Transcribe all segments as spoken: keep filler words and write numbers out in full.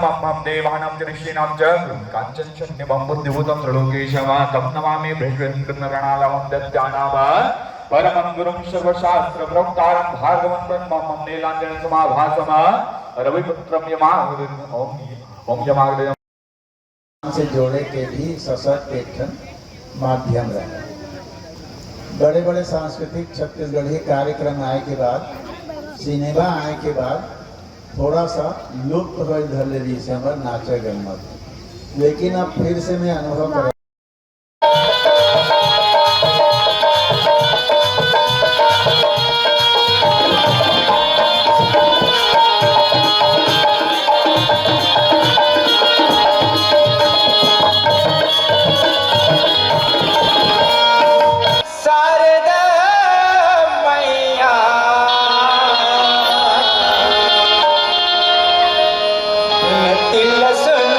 मम देवानां च ऋषीणां च गुरुं काञ्चनशक्तिमम्बुद्युतं त्रिलोकेशं तं नमामि विष्णुं गणगणानां दत्तानां परमं गुरुं सर्वशास्त्रप्रोक्तारं भार्गवं तन्मम नीलाञ्जनसमाभासं रविपुत्रं यमाग्रजम्। ॐ यमाग्रजम्। से जोड़े के भी सशक्त एक ठन माध्यम रहे। बड़े-बड़े सांस्कृतिक छत्तीसगढ़ी कार्यक्रम आए के बाद, सिनेमा आए के बाद थोड़ा सा लुप्त होए धर ले रहिस हे हमर नाचा गम्मत। लेकिन अब फिर से मैं अनुभव कर शारदा मैया, तिल सुन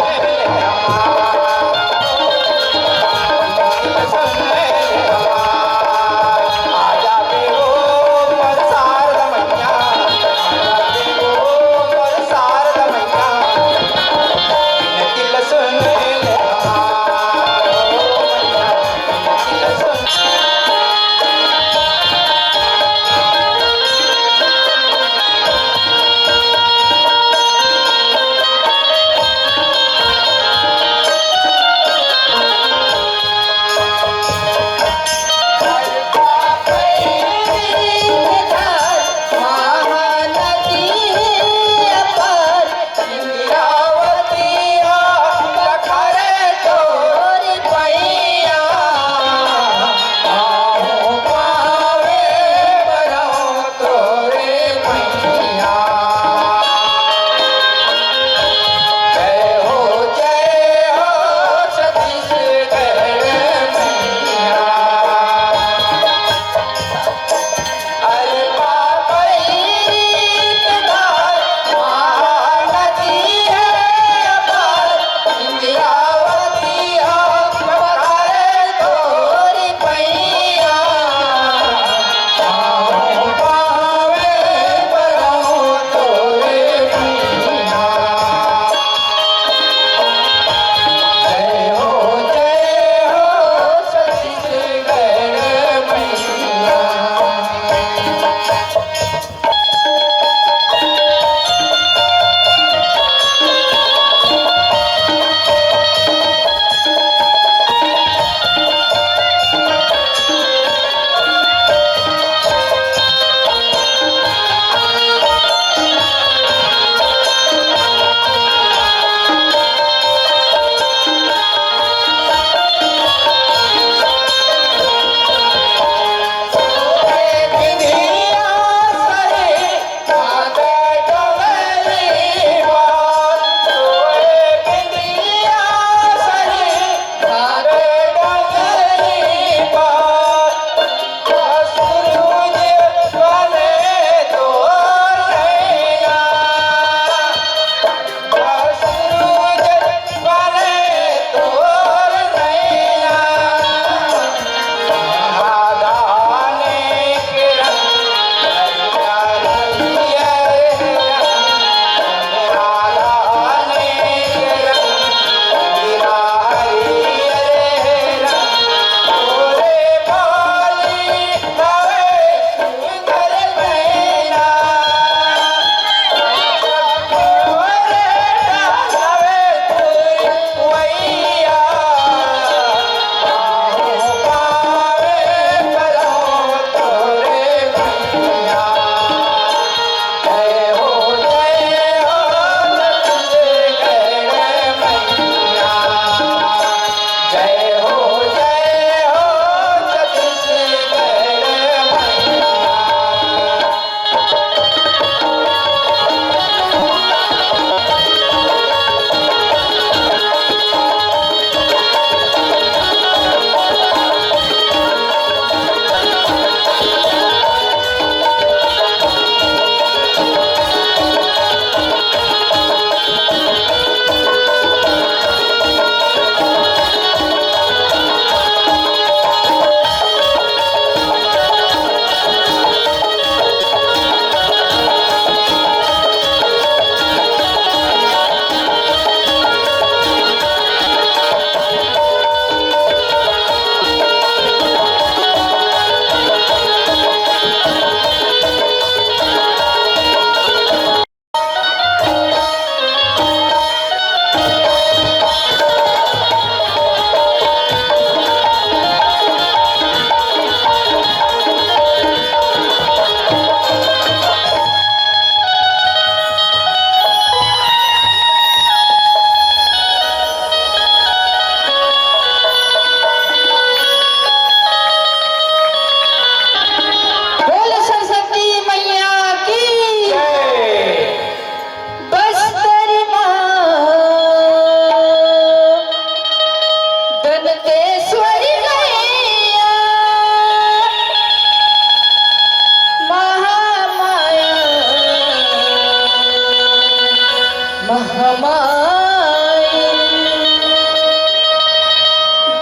महामाई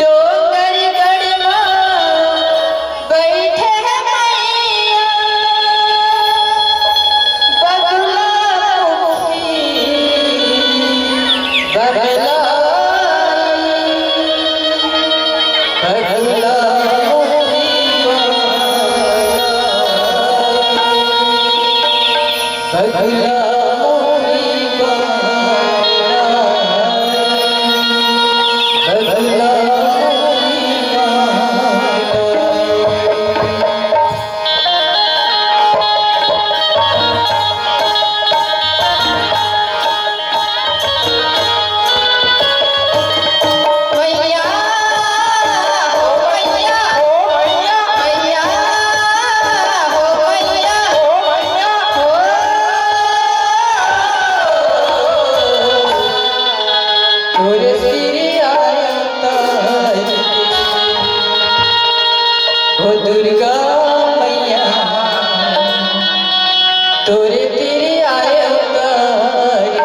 डोंगरगढ़ मा बइठे हे मइया, बगुला मुखी बगला, बगला मुखी बगला। तोरे सिर आयो तारी, ओ दुर्गा मैया, तोरे सिर आयो तारी।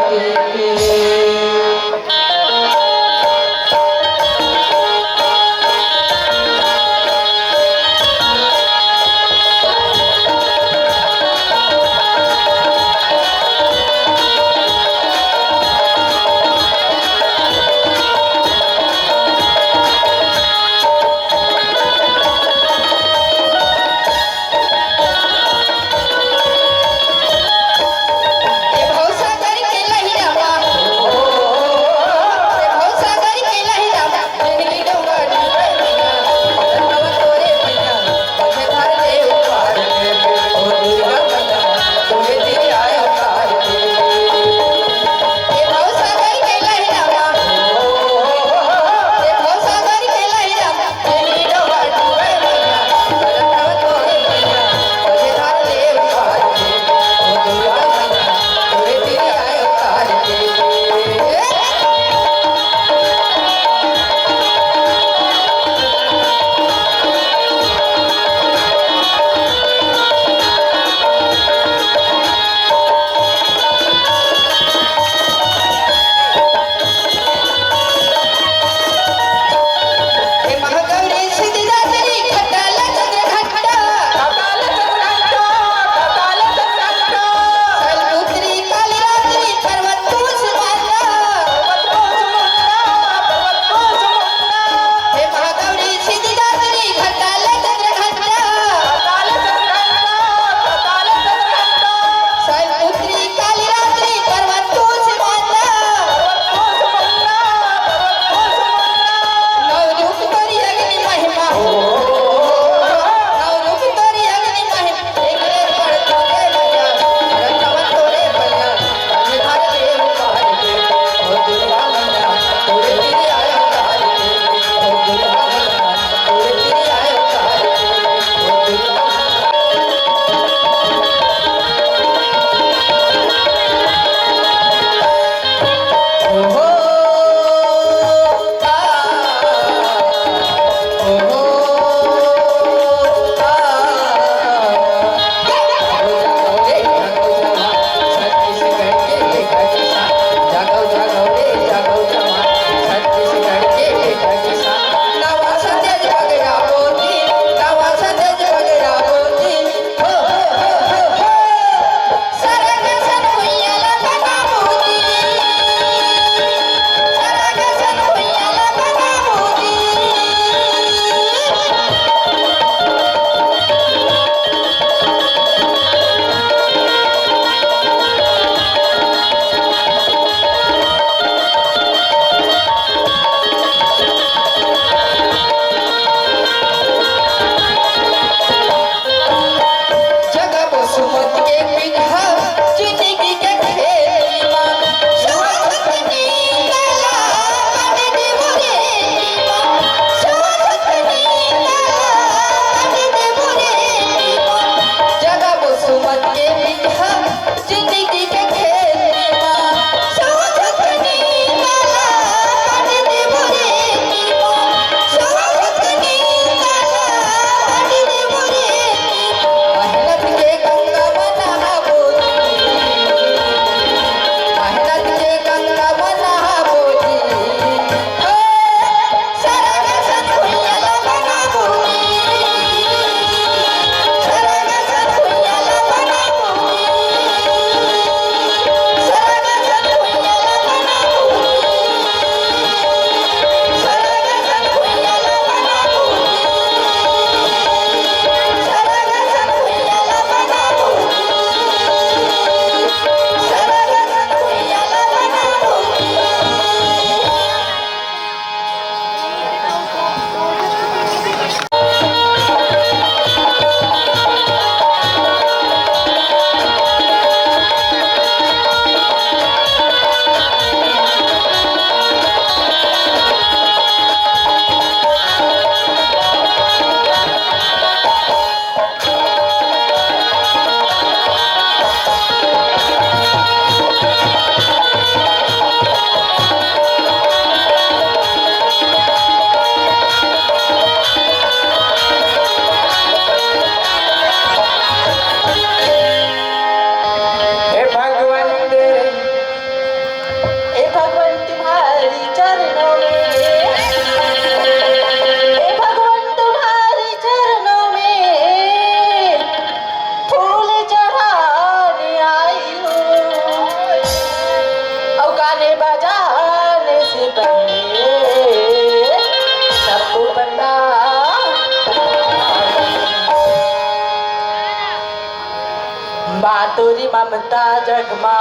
तोरी ममता जग मा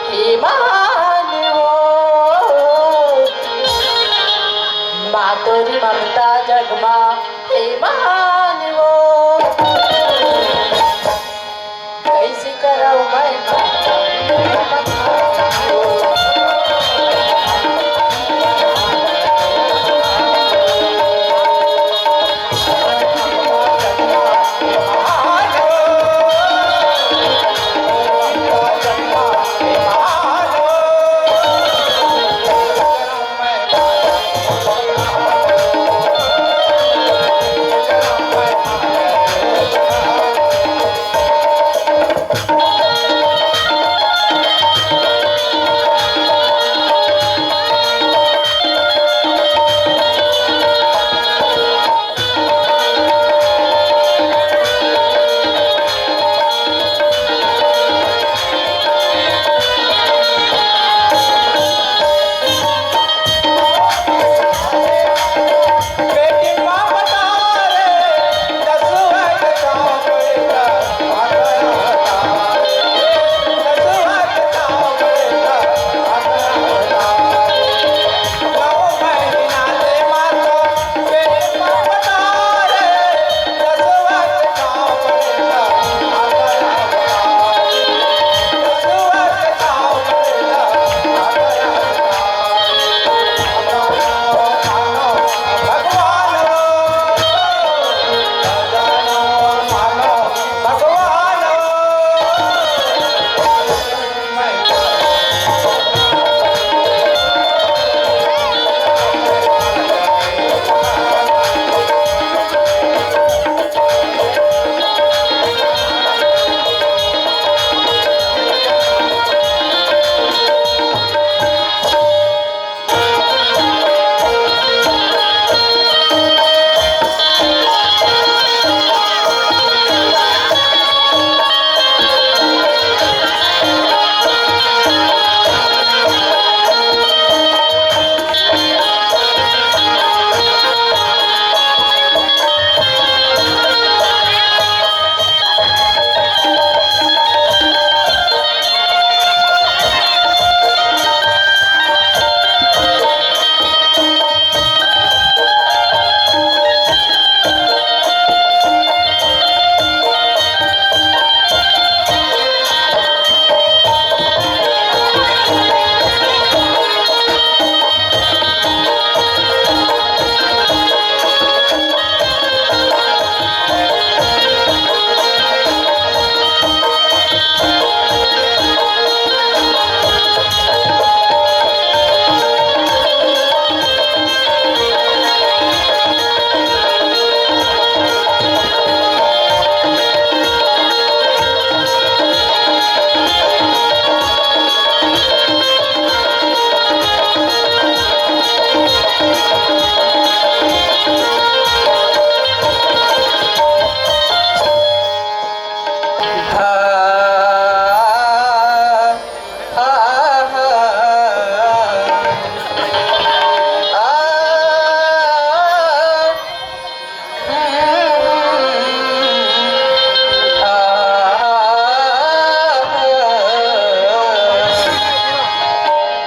हे मानवो, माँ तोरी ममता जग मा हे मानवो। कइसे करव मैं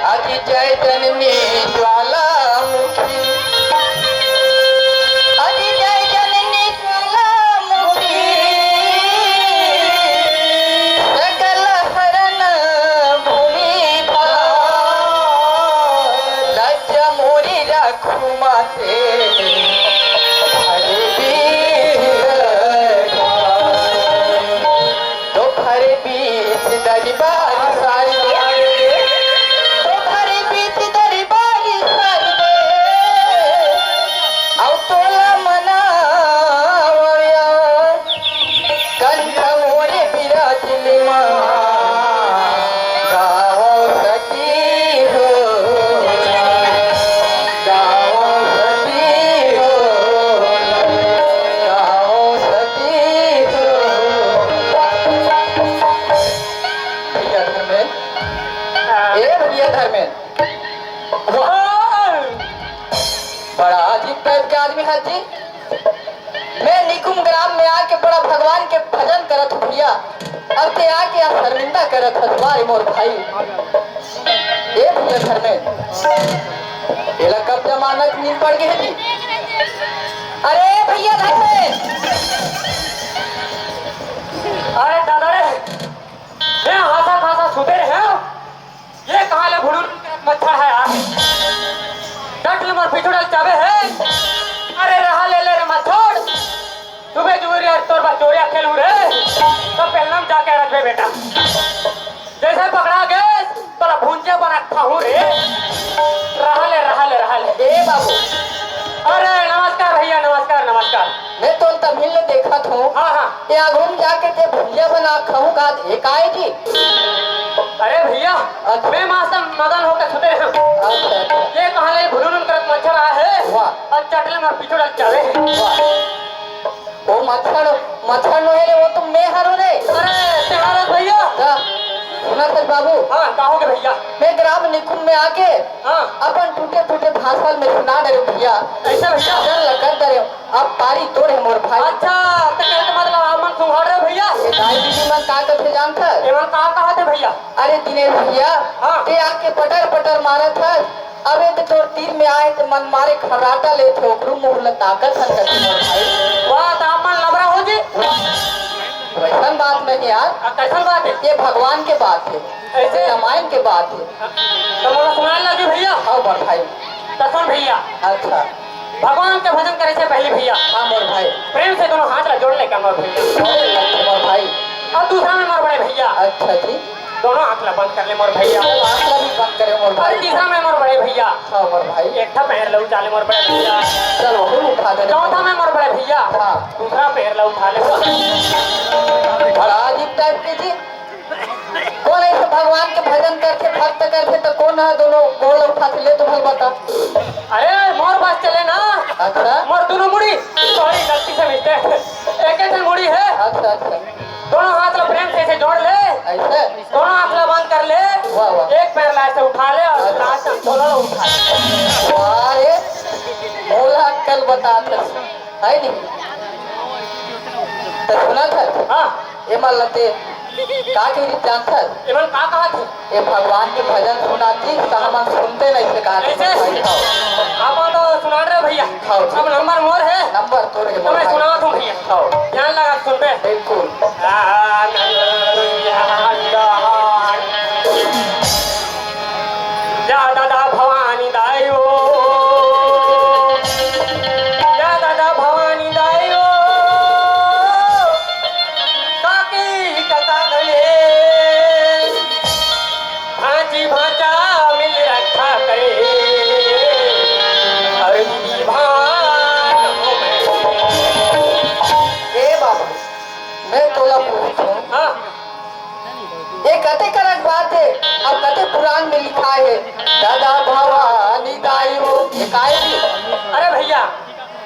अति चैतन्य ज्वालामुखी, अति चैतन्य ज्वालामुखी, सकल हरण भूमि भार, लज्जा मोरी रख घुमाते हरे बीच दरबार। तो हरे बीच दरबार सारे, तो हरे बीच दरबार सारे, अउ तोला मनावया। कंठ मोरे बिराजली माँ, गावो सखी हो, गावो सखी हो, गावो सखी हो। भैया धर्मेन, ए भैया धर्मेन, वाह, बड़ा अजीब टाइप के आदमी है जी। मैं निकुम ग्राम में आके बड़ा भगवान के भजन करत हूँ भैया, अब ते आके आज शर्मिंदा करत हस, वाह रे मोर भाई। ए भैया धर्मेश, एला कब जमानत मिल पड़ गए जी? अरे भैया धर्मेश, अरे दादा रे, मैं हासा खासा सुते रहे हूँ। ये कहाँ ले भुड़ुर मच्छर है यार? डट ले मोर पिछुड़ल चाबे है। अरे रहा ले ले रे मच्छर। सुबह जुबेर यार तोर बा चोरिया खेलू रे। तो पहलम जाके रखबे बेटा। जैसे पकड़ा गए, तोला भुंजे बना खाहू रे। रहा ले, रहा ले, रहा ले। ए बाबू। अरे नमस्कार भैया, नमस्कार, नमस्कार। मैं तो तभी ले देखत हूँ। हाँ, हाँ। ये आगू में जाके ते भुंजे बना खाहू का, ये काहे जी? अरे भैया, अच्छा। मैं मस्त मगन होकर सुते रहे हूँ। अच्छा, अच्छा। ये कहाँ ले भुनुन करत मच्छर आया है? वाह। और चटले में पिछुड़ल चले। वाह। वो मच्छर, मच्छर नो है रे, वो तो मैं हरो रे। अरे, ते हरो भैया। का? सुना सर बाबू। हाँ, का हो गया भैया? मैं ग्राम निकुम में आके हाँ। अपन टूटे फूटे भाषा में सुना दे रे भैया। ऐसा भैया? डर लग डर अब पारी तोर है मोर भाई। अच्छा, तो कहने का मतलब आप मन सुंघाड़ रहे हो भैया? ये दाई दीदी मन का करथे जानत हस? ये मन का कहा थे भैया? अरे दिनेश भैया, हाँ। ते आके पटर पटर मारत हस। अबे तो तोर तीर में आए तो मन मारे खर्राटा लेथे, ओकरू मुंह ल ताकत हन कथे मोर भाई। वाह, तो आप मन लबरा हो जी। वैसन बात नहीं यार। आ, कैसन बात है? ये भगवान के बात है। ऐसे? रामायण के बात है। तो मोला सुनाए लगी भैया। हाँ मोर भाई। तो सुन भैया। अच्छा। भगवान के भजन करे से पहले भैया। हाँ मोर भाई। प्रेम से दोनों हाथ ला जोड़ ले का मोर भैया। जोड़ ले मोर भाई। और दूसरा में मोर बड़े भैया। अच्छा जी। दोनों आंख ला बंद कर ले मोर भैया। आंख ला भी बंद करे मोर और भाई। तीसरा में मोर बड़े भैया। हाँ मोर भाई। एक ठा पैर ला उठा ले मोर बड़े भैया। चलो हम उठा दे। चौथा में मोर बड़े भैया। हाँ। दूसरा पैर ला उठा ले। बड़ा अजीब टाइप के जी। कोन ऐसे भगवान के भजन करथे, भक्त करथे, त कोन ह दोनों गोड़ उठाथे, ले तो भल बता। अरे, मोर बस चले ना। अच्छा। मोर दोनों मुड़ी, सॉरी, गलती से मिस्टेक। एक ही ठन मुड़ी है। अच्छा, अच्छा। दोनों हाथ ला प्रेम से ऐसे जोड़ ले। ऐसे? दोनों हाथ ला बंद कर ले। वाह, वाह। एक पैर ला ऐसे उठा ले और अच्छा। लास्ट में दोनों ला उठा ले। वाह रे, मोला अक्कल बता। है नहीं? त सुनत हस? हाँ। एमन ल ते का कहिथे जानत हस? एमन का कहत हे? ए भगवान के भजन सुनाती त हमन सुनते नहीं से कहा थे ऐसे? भाई, हाँ। आप तो सुना रहे भैया। हाँ। अब नंबर मोर है। नंबर तोर है तो मैं भाई। सुनावत हूँ भैया। हाँ। ध्यान लगा सुनबे। बिल्कुल। या दादा भवानी दाई ओ, या दादा भवानी दाई ओ, काकी कका गले, भांची भांचा मिल रखा करे, अरे दीदी भान हो गए। ए बाबा, मैं तोला पूछत हूँ। हाँ। ये कते करक बात है, अब कते पुराण में लिखा है, दादा भवानी दाई हो, ये काहे की? अरे भैया,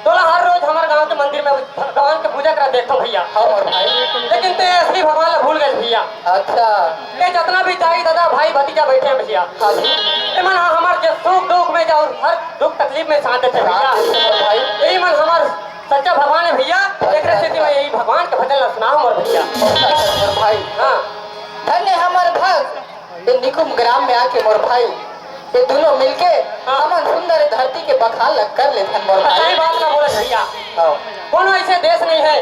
तोला हर रोज हमर गांव के मंदिर में भगवान के पूजा करा देखथों भैया। हाँ मोर भाई। लेकिन ते असली भगवान ला भूल गए भैया। अच्छा। ये जितना भी दाई दादा भाई भतीजा बैठे हैं भैया, हाँ जी। ये मन हमर जे सुख दुख में जाओ, हर दुख तकलीफ में साथ देते भैया। साथ देते मोर भाई। यही मन हमर सच्चा भगवान है भैया, अच्छा, एकरे सेती अच्छा। मैं यही भगवान के भजन ला सुनाहूं मोर भैया। अच्छा, अच्छा, मोर भाई। हाँ। धन्य हमर भक्त, ये निकुम ग्राम में आके मोर भाई, ये दोनों मिलके हाँ। हमन सुंदर धरती के बखान ला कर लेथन मोर भाई। सही बात ना बोले भैया। हाँ। कोनो ऐसे देश नहीं है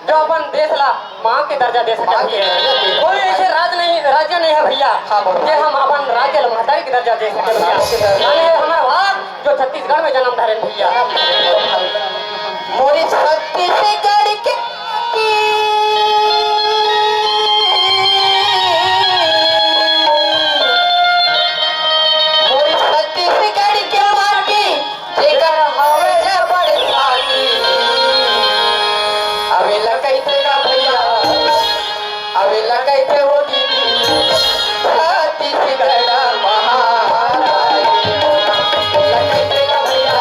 जो अपन देश ला माँ के दर्जा दे सके माँ के भैया। दर्जा दे कोई सके। ऐसे राज नहीं, राज्य नहीं है भैया, हाँ, बोलो। कि हम अपन राज्य ला महतारी के दर्जा दे सके भैया। महतारी के दर्जा। अरे हमारा भाग जो छत्तीसगढ़ में जन्म धरे भैया। जन्म धरे भैया। मोरी छत्तीसगढ़ के माटी। मोरी छत्तीसगढ़ के माटी। जेकर हवे रे बड़े भागी। अबे लकैते का भैया, अबे लकैते हो दीदी, छत्तीसगढ़ महारानी। लकैते का भैया,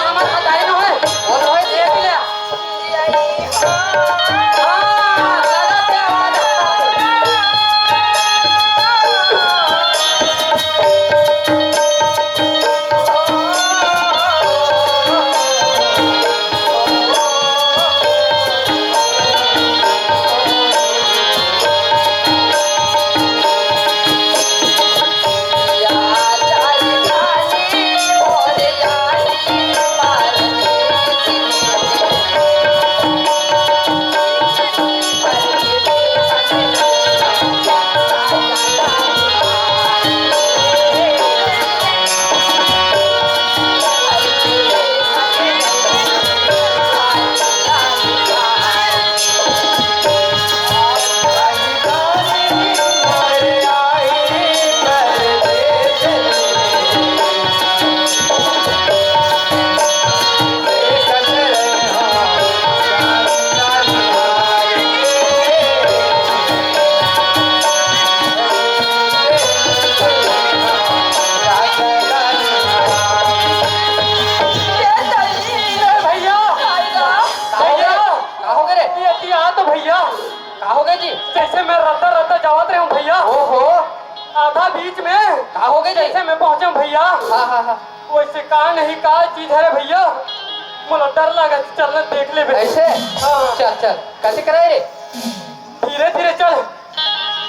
हमर हताई न होय। वो तो होय, देख ले। हाँ, लगा दे, लगा दे। ए भैया, भैया, का हो गे रे? ये तिया तो भैया, का हो गे जी? जैसे मैं रद्दा रद्दा जावत रहे हूँ भैया, ओहो। आधा बीच में का हो गे जी? जैसे मैं पहुँचे हूँ भैया, हाँ, हाँ, हाँ। वैसे का नहीं का चीज है रे भैया, मोला डर लगा, चल ना देख ले बे। ऐसे? हाँ। चल, चल, कैसे कराए रे? धीरे धीरे चल।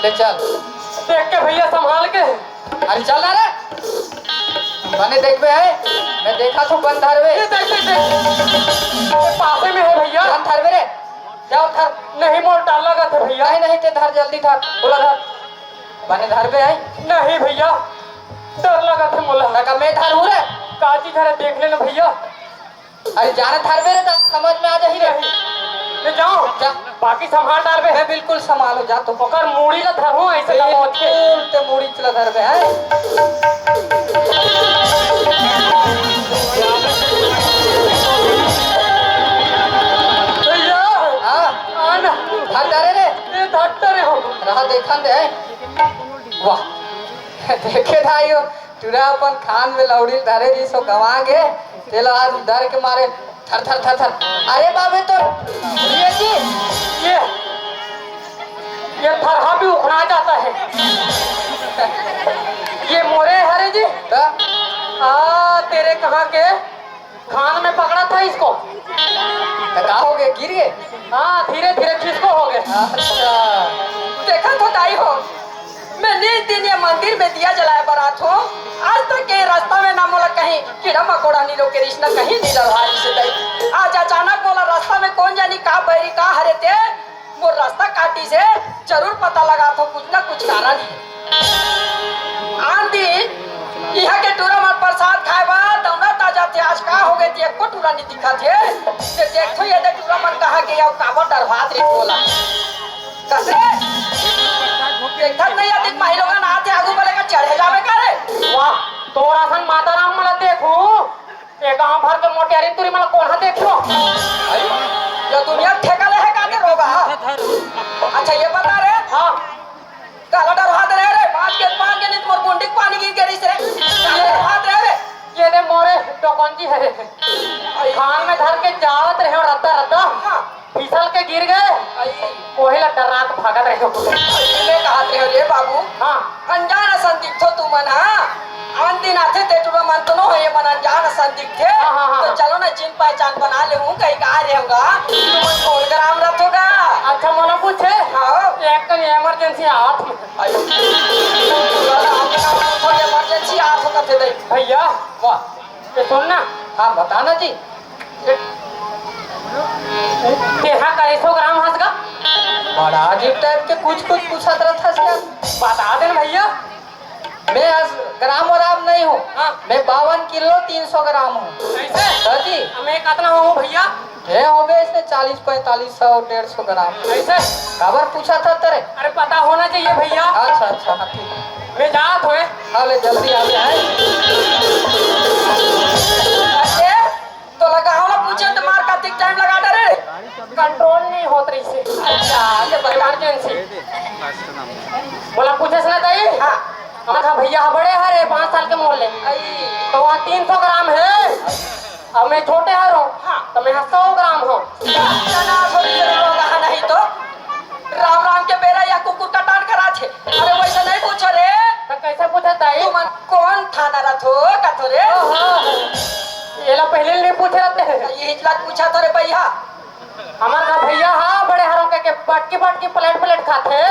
ले चल। देख के भैया, संभाल के। अरे चल ना रे, बने देखबे है, मैं देखा थू बन धरबे। ये देख, देख, देख। ये पासे में है भैया। बन धरबे रे, जाओ धर। नहीं, मोर डर लगा था भैया। नहीं, नहीं, ते धर, जल्दी धर, बोला धर। बने धरबे है। नहीं भैया, डर लगा था मोला। तका मैं धर हूँ रे। काजी धरे देख लेना भैया। अरे जाना धरबे रे, त समझ में आ जाही रे। नहीं, ले जाओ। जा। बाकी संभाल डारबे। मैं बिल्कुल संभालो, जा तो। ओकर मूड़ी ला धरहूँ, ऐसे दबोच के। बिल्कुल ते मूड़ी चला धरबे, हैं? भैया। हाँ। आ ना। धर डारे रे। ये धर डारे हो। रहा देखन दे, हैं? वाह। देखे धाई हो। टूरा अपन खान में लौड़ी धरे रहिस, सो गंवा गे, तेला आज डर के मारे थर थर थर थर। अरे बाबे तो, ये जी, ये, ये थरहा भी उखड़ा जाता है। ये मोरे हरे जी। हाँ? आ, तेरे कहाँ के? खान में पकड़ा था इसको। तो का हो गए, गिर गए? हाँ, धीरे धीरे खिसको हो गए। अच्छा। देखा तो दाई हो, मैं नित दिन ये मंदिर में दिया जलाए बर आत हूँ, आज तक ये रास्ता में ना मोला कहीं कीड़ा मकोड़ा नी रोके रिहिस ना, कहीं नी डरवारिस हे दई। आज अचानक मोला रास्ता में कोन जानी का बैरी का हरे ते मोर रास्ता काटिस हे। जरूर पता लगाथों कुछ ना कुछ कारण हे। आन दिन इहाँ के टूरा मन प्रसाद खाए बर दौड़त आ जाथे, आज का हो गे ते एको टूरा नी दिखत हे। ते देखथों ये दे टूरा मन कहाँ गे अउ काबर डरवात रहिस मोला। कस रे? देखत नहीं अधिक माही लोगन आथे, आगू बले का चढ़े जावे का रे? वाह, तोर असन माता राम मन ला देखहूँ, ये गांव भर के मोटियारी टूरी मन ला कोन हा देखहूँ? अरे, ये दुनिया ठेका ले हे का ते रोगहा? अच्छा, ये बता रे। हाँ। काला डरवात रहे रे, बांस के, बांस के नीचे मोर गुंडी के पानी गिर गे रिहिस रे। काला डरवात रहे रे। ये दे मोरे डोकंजी हरे। आई। कान में धर के जावत रहे रद्दा रद्दा। हाँ। फिसल के गिर गे। आई। ओही ला डरा के भागत रहे। ये कहत रहे रे बाबू। हाँ। अनजान असन दिखथो तुमन, हाँ। आन दिन आथे ते टूरा मन तो नो हे, ये मन अनजान असन दिखथे। हाँ, हाँ, हाँ, तो हाँ। चलो ना, चिन्ह पहचान बना लेहूँ, कहीं का रे होगा। तुमन कोन ग्राम रथो गा? अच्छा, मोला पूछे? हाँ। एक कन emergency आवत हे। अयो। दादा, आपका नाम तो emergency आत हो कथे दई। भैया, वाह। ये सुन ना। हाँ, बता ना जी। ये तेहा कई सौ ग्राम हस गा? बड़ा अजीब type के कुछ कुछ पूछत रहत हस यार। बता दे ना भैया। मैं आज ग्राम वराम नहीं हूँ। हाँ। मैं बावन किलो तीन सौ ग्राम हूँ। कैसे? हाँ जी। मैं कितना हूँ भैया? हे होबे इसने चालीस, पैंतालीस सौ, डेढ़ सौ ग्राम। ऐसे? काबर पूछत हस रे? अरे, पता होना चाहिए भैया। अच्छा, अच्छा, हाँ, ठीक है। मैं जात होए। हाँ, ले, जल्दी आ गया है। अरे, तो लगा हो ना पूछे तो मार का अधिक time लगा डरे। Control नहीं होत रहिसे। अच्छा, ये बता। Emergency। बोला, पूछे से ना ताई? हाँ। हमर भैया ह बड़े हरे, पाँच साल के मोर ले। आई। तो वहाँ तीन सौ ग्राम हे। अब मैं छोटे हरों, हाँ। तो मैं ह सौ ग्राम हूँ। चना थोड़ी देर रोगहा नहीं तो राम राम के बेरा या कुकुर कटान कराथे। अरे वैसे नहीं पूछो रे। तो कैसे पूछे ताई? तुमन कोन थाना रथो कथो रे? ओहो। ये ला पहले नहीं पूछे रहते हैं। ये हिचला पूछा थो रे भैया। हमर का भैया हा बड़े हरों के, के बटकी बटकी प्लेट प्लेट खाथे।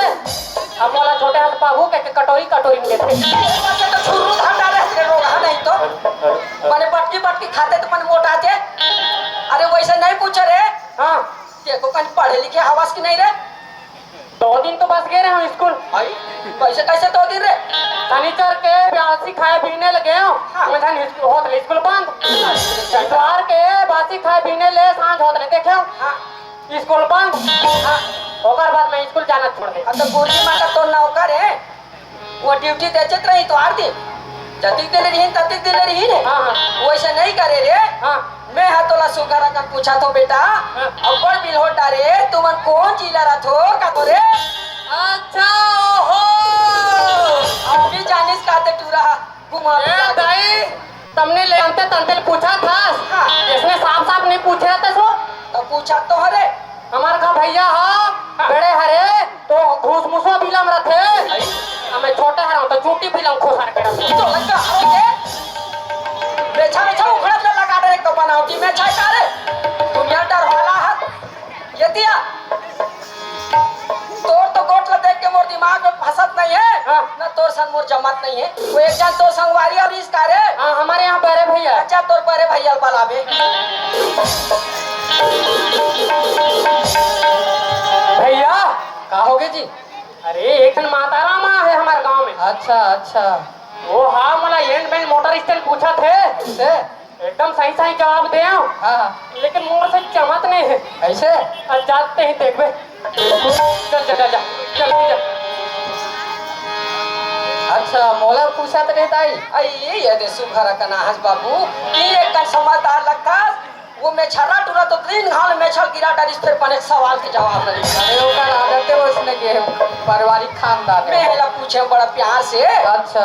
अब मोला छोटे हाथ बाबू के, के कटोरी कटोरी में देथे। बच्चे तो छुर्रू धर डाले हथरे रोगहा नहीं तो। माने बटकी बटकी खाथे तो मन मोटाथे। अरे वैसे नहीं पूछे रे। हाँ। देखो कहीं पढ़े लिखे हवस कि नहीं रे? दो दिन तो बस गए रहे हम स्कूल। भाई, कैसे, कैसे दो दिन रे? शनिचर के बासी खाए पीने लगे हो, हाँ। मैं धन स्कूल, होत ले स्कूल बंद। अच्छा। इतवार के बासी खाए पीने ले सांझ होत ले देखे हो। हाँ। स्कूल बंद। हाँ। ओकर बाद मैं स्कूल जाना छोड़ दे। अब तो गुरुजी माता तो नौकर है, वो ड्यूटी देचत रही तो आर दिन। जतिक दिन रहिन, ततिक दिन रहिन। हाँ, हाँ। वैसे नहीं करे रे। हाँ। मैं हा तोला सुघर अकन पूछा थो बेटा। हाँ। अब्बड़ बिलहोटा रे, तुमन कौन जिला रथो कथो रे? अच्छा, ओहो। अभी जानिस काते टूरा हा, घुमा ए फिरा दे। दाई, तमने ले अंते तंते ले पूछा था। हाँ। इसने साफ साफ नहीं पूछे रहते सो। तो पूछा तो हरे। हमार का भैया हा, हाँ। बड़े हरे, तो घूस मुसवा बिलम रथे। हमें छोटे हरम तो चूटी बिलम खोसर के रथे। तो लगा, अरे के? बेचा, बेचा उखड़त ले लगा दे एक तो बनावटी में छाई का रे। दुनिया डर वाला है। ये दिया। तोर तो गोट ला देख के मोर दिमाग में फंसत नहीं है। हाँ। ना तोर संग मोर जमत नहीं है। वो एक जन तोर संगवारी और इस का रे। हाँ, हमारे यहाँ बड़े भैया। अच्छा, तोर बड़े भैया ला बलाबे। भैया। का होगे जी? अरे, एक ठन माता राम आ है हमारे गांव में। अच्छा, अच्छा। वो हाँ, मोला एंड में मोटर स्टैंड पूछा थे। कैसे? एकदम सही सही जवाब दे आओ। हाँ, हाँ। लेकिन मोर से जमत नहीं है। ऐसे? अब जाते ही देखबे। चल, चल, चल, चल, जल्दी जा। अच्छा, मोला पूछत रहे ताई। आई, ये दे सुघर कना हस बाबू। ई एक कन समझदार लगता। वो मेछरा टूरा तो तीन घाल मेछल गिरा डारिस, फिर बने सवाल के जवाब नहीं। अरे, ओकर आदत है, उसने के पारिवारिक खानदान है। मैं एला पूछे बड़ा प्यार से। अच्छा।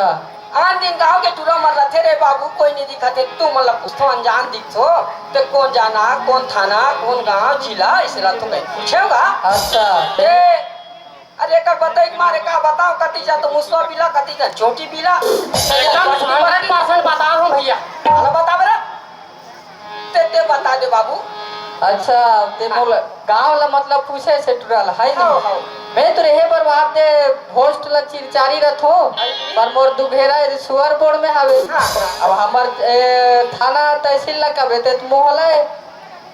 आन दिन गांव के टूरा मन रथे रे बाबू, कोई नहीं दिखत है, तू मन ला पूछथो, अनजान दिखथो, ते कौन जाना, कौन थाना, कौन गांव, जिला, इसे ला तो कहीं पूछेगा। अच्छा। ए, अरे, एकर बतई के मारे का बताओ, कति जा तो मुसवा बिला, कति जा चोटी बिला। एकदम hundred percent बता हूँ भैया। काला बता बेरा? ते, ते बता दे बाबू। अच्छा, ते मोला गाँव ला मतलब पूछे से टुरा ला, है नहीं? हव, हव। मैं तो रहे बर वहाँ दे होस्ट ला चिरचारी रथो, अरे। पर मोर दुघेरा एदे सुअर बोड़ में हवे। हाँ, हाँ। अब हमर, ए, थाना तहसील ला कबे ते मोहला है,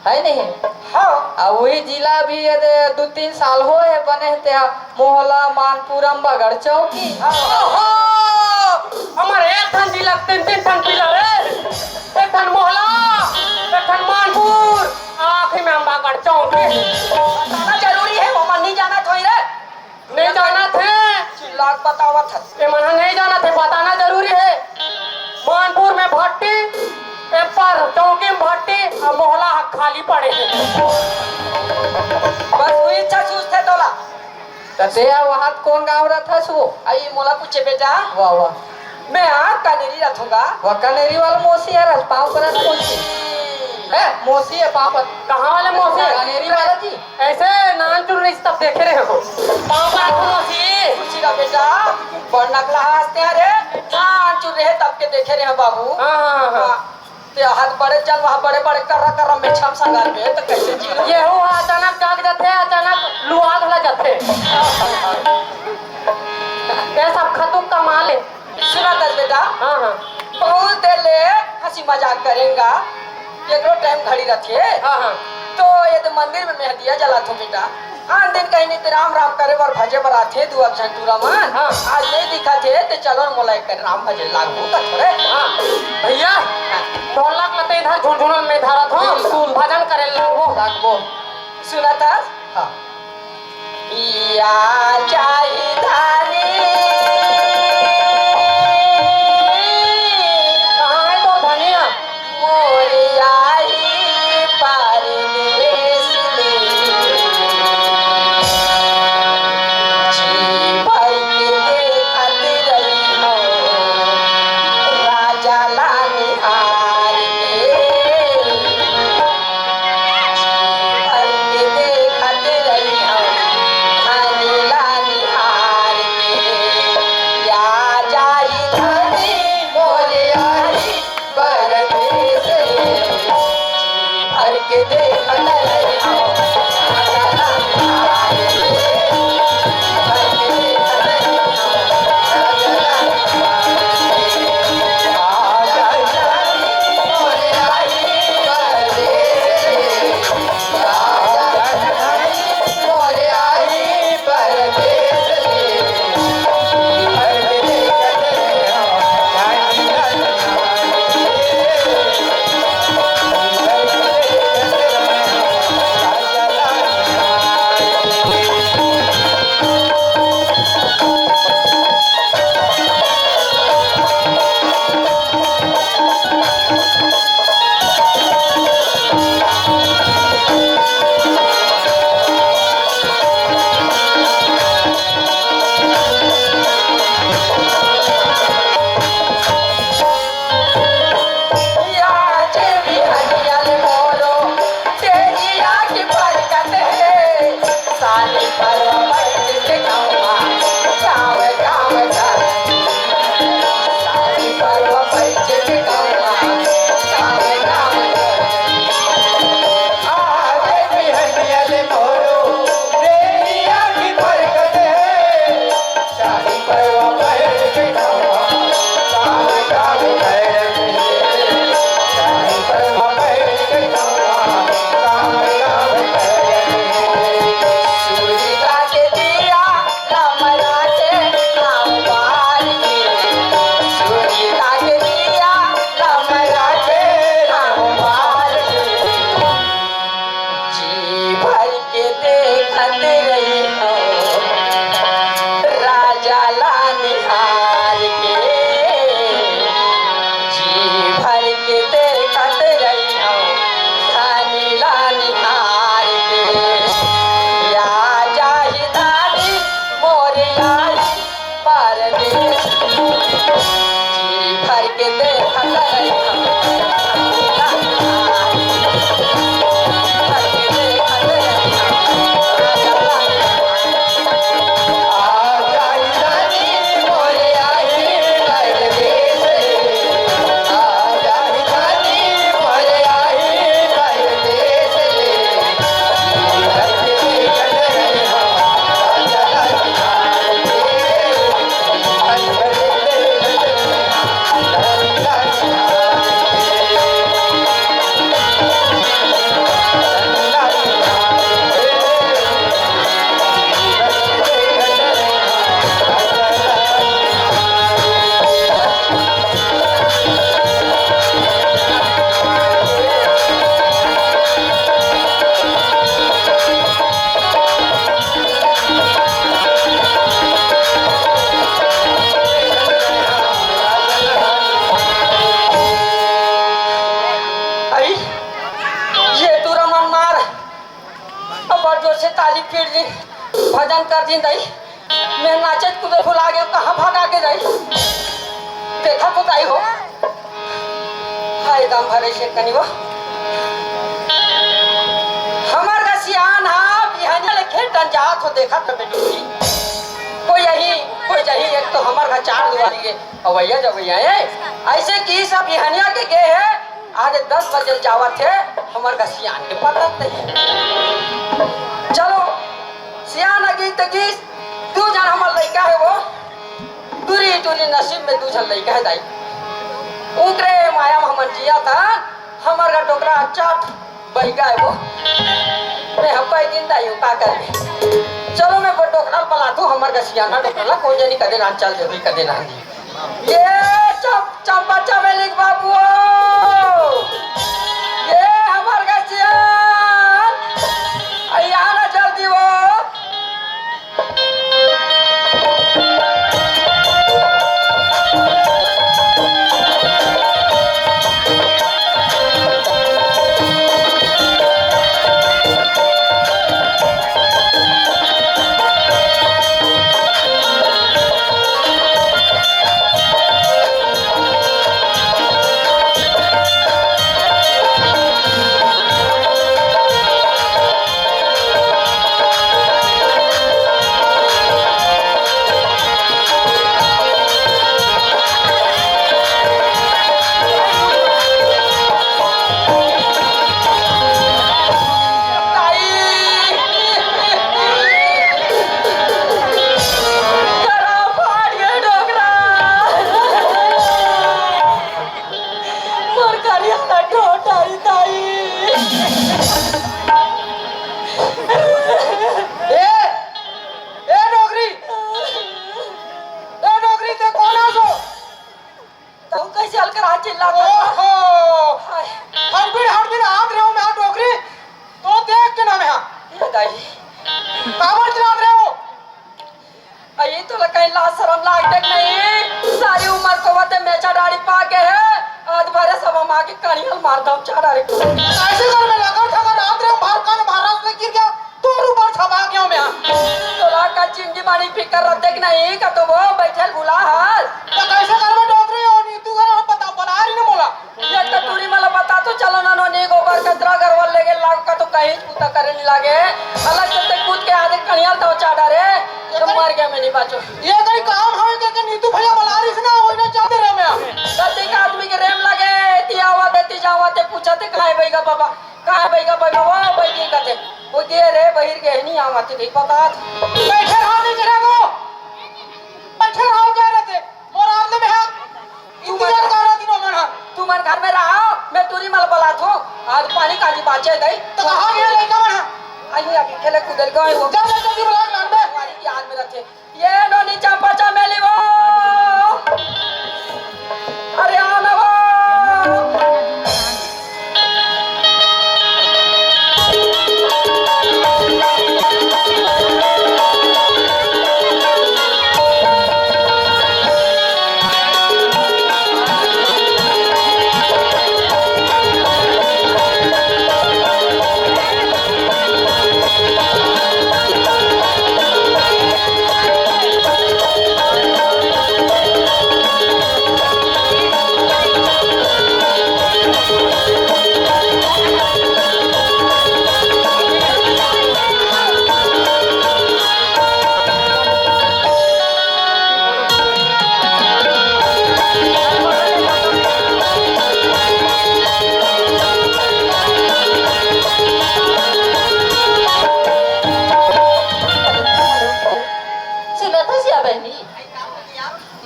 है नहीं? हाँ। अब वही जिला भी एदे दू तीन साल होए बने हे ते मोहला, मानपुर, अम्बागढ़ चौकी। ओहो! हमर एक ठन जिला तीन तीन ठन पिलर हे। एक ठन मोहला, एक ठन मानपुर, आखिर में अम्बागढ़ चौकी। बताना जरूरी हे, ओमन नहीं जानत होही रे। नहीं जानत हे। चिल्ला के बतावत हस। ये मन नहीं जानत हे, बताना जरूरी हे। मानपुर में भट्टी, ए पर चौकी में भट्टी, अउ मोहला ह खाली पड़े हे। बस वही इच्छा सूझथे तोला। त ते ह वहां कोन गांव रथस वो? आई मोला पूछे बेटा। वाह, वाह। मैं हा कनेरी रथूंगा। वाह, कनेरी वाला मौसी हे, रस पाँव परत मौसी। हे, मौसी हे, पाँव परत। कहाँ वाले मौसी? कनेरी वाला जी। ऐसे नानचुर रहिस तब देखे रहे हो। पाँव परत मौसी। खुशी का बेटा, बड़ नकला हंसते हैं रे। नानचुर रहे तब के देखे रहे हो बाबू। हाँ, हाँ, हाँ, हाँ। हाँ। ते हाथ बड़े जन वहाँ बड़े बड़े कर्रा कर्रा में छम संगार में तो कैसे जी रहे? ये हो अचानक जाग जाते हैं, अचानक लुआ घला जाते हैं। ये सब खतुक का माल है। सुना दस बेटा। हाँ, हाँ। बहुत देर ले हंसी मजाक करेंगा, एकरो टाइम घड़ी रथे। हाँ, हाँ। तो ये तो मंदिर में मैं दिया जलाथो बेटा। आन दिन कहीं नहीं ते राम राम करे बर भजे बर आथे दू झन टूरा मन। हाँ। आज नहीं दिखा थे ते चलो न मोला एक राम भजन लागू का थोड़े। हाँ। भैया, ढोलक में ते इधर झुनझुनन में धरत हो, बिल्कुल। भजन करे लागो। लागो। सुना था? हाँ। पिया चाही धानी। कहाँ है तो धनिया? मोरिया ही परदेस में। जी भर के देखत रही हो राजा ला निहार के। जी भर के देखत रही हो धनी ला निहार के। फिर जी, भजन कर दिन दाई, मैं नाचत कूदत भुला गयो, कहाँ भगा के दाई? देखा तो दाई हो, हाय दम भरे से कनी वो। हमर का सियान हा बिहानिया ले खेत डन जात हो, देखा तो बेटू जी। कोई यही, कोई यही, एक तो हमर का चार दुआरी है, अवैया जवैया है। ऐसे कि सब बिहानिया के गे है, आज दस बजे जावत हे, हमर का सियान के पता नहीं। चलो, सियान अगी तगी, दू झन हमर लइका हे वो, टूरी टूरी नसीब में दू झन लइका हे दाई। उकरे माया में हमन जिया था, हमर का डोकरा अच्छा बहिगा हे वो। मैं हम कई दिन दाई हूँ, का करे? चलो, मैं वो डोकरा बला दूँ, हमर का सियान डोकरा ला, कोई जनी कदे ना चल देबी, कदे ना दी। ये चम-, चंपा चमेली के बाबू हो। ये हमर गसियान। अरे आ ना जल्दी हो। मोर करिया ला ठोटाई ताई। ए, ए डोकरी, ए डोकरी, ते कोन आसो? तू कैसे हल्का चिल्ला? ओहो, हाय। हड़बीड़ हड़बीड़ आत रहे हो मैं डोकरी, तो देख के ना मैं। ये दाई। काबर चिल्लात रहे हो? अई तोला कहीं लाज शरम लागत नहीं? सारी उमर को वते मेचा डाड़ी पाके हे, आज भरे सब माँ के कणियल मार दो चार डाड़ी। ऐसे कर में लकर ठकर रात रे भार कान महाराज ने गिर गया, तोर ऊपर छपा गया मैं। तोला का जिंदगी मानी फिकर रख देख नहीं का तो वो बैठल भुला हाल। तो कैसे कर में डोकरी हो नी, तू घर हम बता, बला रही ना मोला। एक तो टूरी मला बता तो चलो ना, नोनी गोबर कचरा घरवा लेगे लाग का तो कहीं कुत्ता करे नहीं लागे। अलग से ते कूद के आधे कणियाल तो चाटा रे, तो मर गया मैं नहीं बाचो। ये कहीं काम हवे के, के नीतू भैया बला रही ना, वही ना चाहते रहे मैं। गलती का आदमी के रेम लगे, ती आवा दे, ती जावा ते पूछा ते कहाँ है बैगा बाबा, कहाँ है बैगा बाबा, वो बैगी कते, वो गे रे बहिर गे नहीं आवा ते कहीं बता। बैठे रहो नहीं रे वो, बैठे रहो क्या रहते। मोर आदमी में है। इंतजार कर रहा तीनों मन हा। तुमन घर में रहो, मैं टूरी मल बलात हूँ। आज पानी काली बाचे गई। तो कहाँ गया लड़का मन हा? आई अभी खेले कूदल गए वो। जा, जा, जल्दी बुला, लान बे। हमारी याद में रखे। ये नोनी चंपा चमेली वो। अरे आना वो। सुनत हस या बहिनी?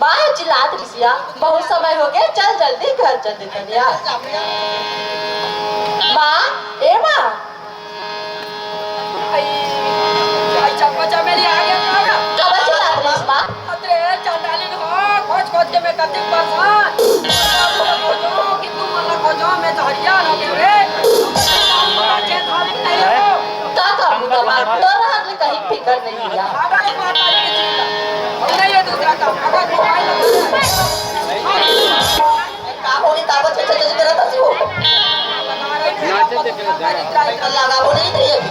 माँ चिल्लात रिसिया, बहुत समय हो गया, चल जल्दी घर चल दे तनिया। माँ, ए माँ। आई, आई चंपा चमेली आ गया, आ गया। कब चिल्लात रिस माँ? अरे चंडाली हो, खोज खोज के मैं कतिक परेशान। खोजो कि तुम मला खोजो, मैं तो हरियान हो गया रे। तुम तो काम बड़ा चेत वाली नहीं हो। का काम का बात? तो रहत ले कहीं फिकर नहीं लिया। अगर एक बात आई की चीज, नहीं ये दूसरा काम, अगर मोबाइल का होली ताबत छे छे करत हसी हो। नाचे देख रहे हैं। लगाबो नहीं थे ये भी।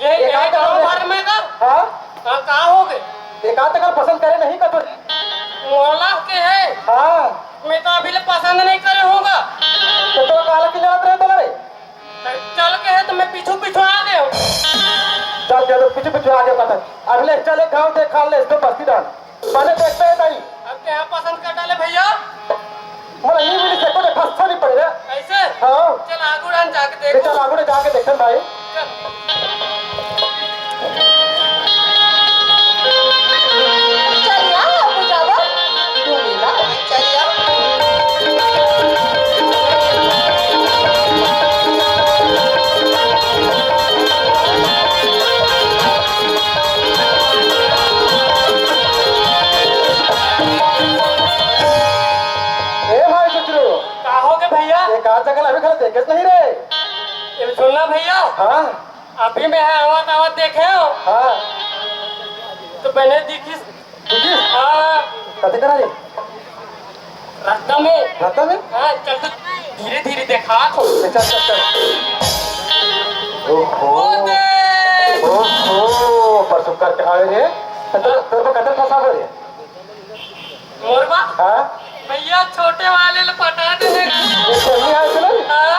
ये एक आध गाँव भर में का? हाँ? हाँ, का हो गए? एक आध तक पसंद करे नहीं का तो? मोला के है? हाँ। मैं तो अभी ले पसंद नहीं करे होगा। तो तोला काला के जरूरत रहे तोला रे? चल के है तो मैं पीछू पीछू आ गए हूँ। चल के तो पीछू पीछू आ गए पता। अभी ले चल एक गाँव देख खा ले इसको बस्ती डाल। बने देखते हैं ताई। अब क्या पसंद कर डाले भैया? मोला नहीं मिली से कोई फंसा नहीं पड़े रे। ऐसे? हाँ। चल आगू डान जाके ले देखो। चल आगू ने जाके देखते हैं भाई। चल। चल यार, अब जाओ। घूमेला। चल यार। ए भाई चुचरू, का हो गए भैया? एक आध जगह अभी खड़ा देखे नहीं रे। ये सुनना भैया। हाँ। अभी मैं आवत आवत देखे हो। हाँ। तो मैंने दिखिस। दिखिस? हाँ। कते करा रे? रास्ता में। रास्ता में? हाँ, चल तो धीरे धीरे देखा तो। चल, चल, चल। ओहो। ओ दे। ओहो, पर सुक्कर कहाँ रे? तो तोर, तोर पर कते फंसा हो रे? मोरबा? हाँ? भैया, छोटे वाले ले पटा दे। ये छोटी है, सुनो। हाँ।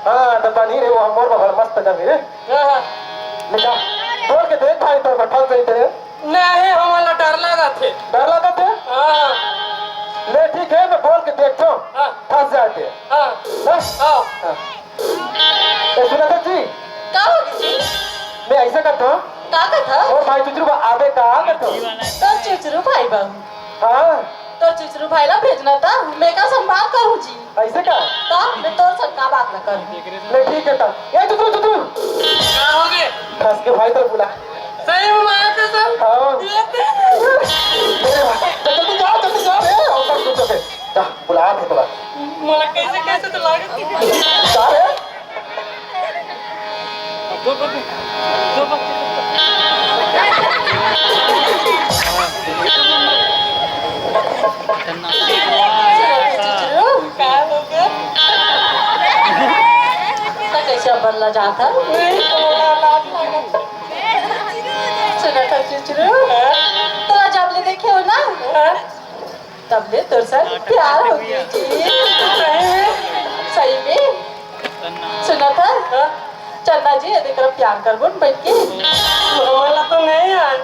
हाँ, तो बनी रे, वो मोरबा बड़ मस्त जमी रे। हाँ, हाँ। ले जा, बोल के देख भाई, तो फंस जाई तेरे। नहीं, हमला डर लगा थे। डर लगा थे? हाँ। ले ठीक है, मैं बोल के देखता हूँ। हाँ। फंस जाते। हाँ। बस? हाँ। हाँ। ए, सुना था जी? का हो गई जी? मैं ऐसा करता हूँ। का करता? और भाई चुचरू बा आबे का करता हूँ। तो चुचरू भाई बाबू। हाँ। तो चुचरू भाई ला भेजना था, मैं का संभाल करूँ जी? ऐसे का? तो मैं तोर संग का बात ना करूँ। ले ठीक है ता। ए चुचरू, चुचरू। का हो गए? फंस के भाई तो बुला। सही में माया कसम? हाँ। ये दे। मेरे भाई, तो जल्दी जाओ, जल्दी जाओ रे, और सब कुछ हो गए। जा, बुला थे तोला। मोला कैसे, कैसे तो लागत है। जा रे। का हो गया? तो कैसे अब बदला जाता? नहीं, मोला लाज लागत है। सुना था चुचरू? हाँ? तोला जब ले देखे हो ना? हाँ? तब ले तोर से प्यार हो गया जी। सही में? सही में? सुना था? हाँ? चन्ना जी, यदि कर प्यार करबो न बैठ के। हमला तो नहीं आए।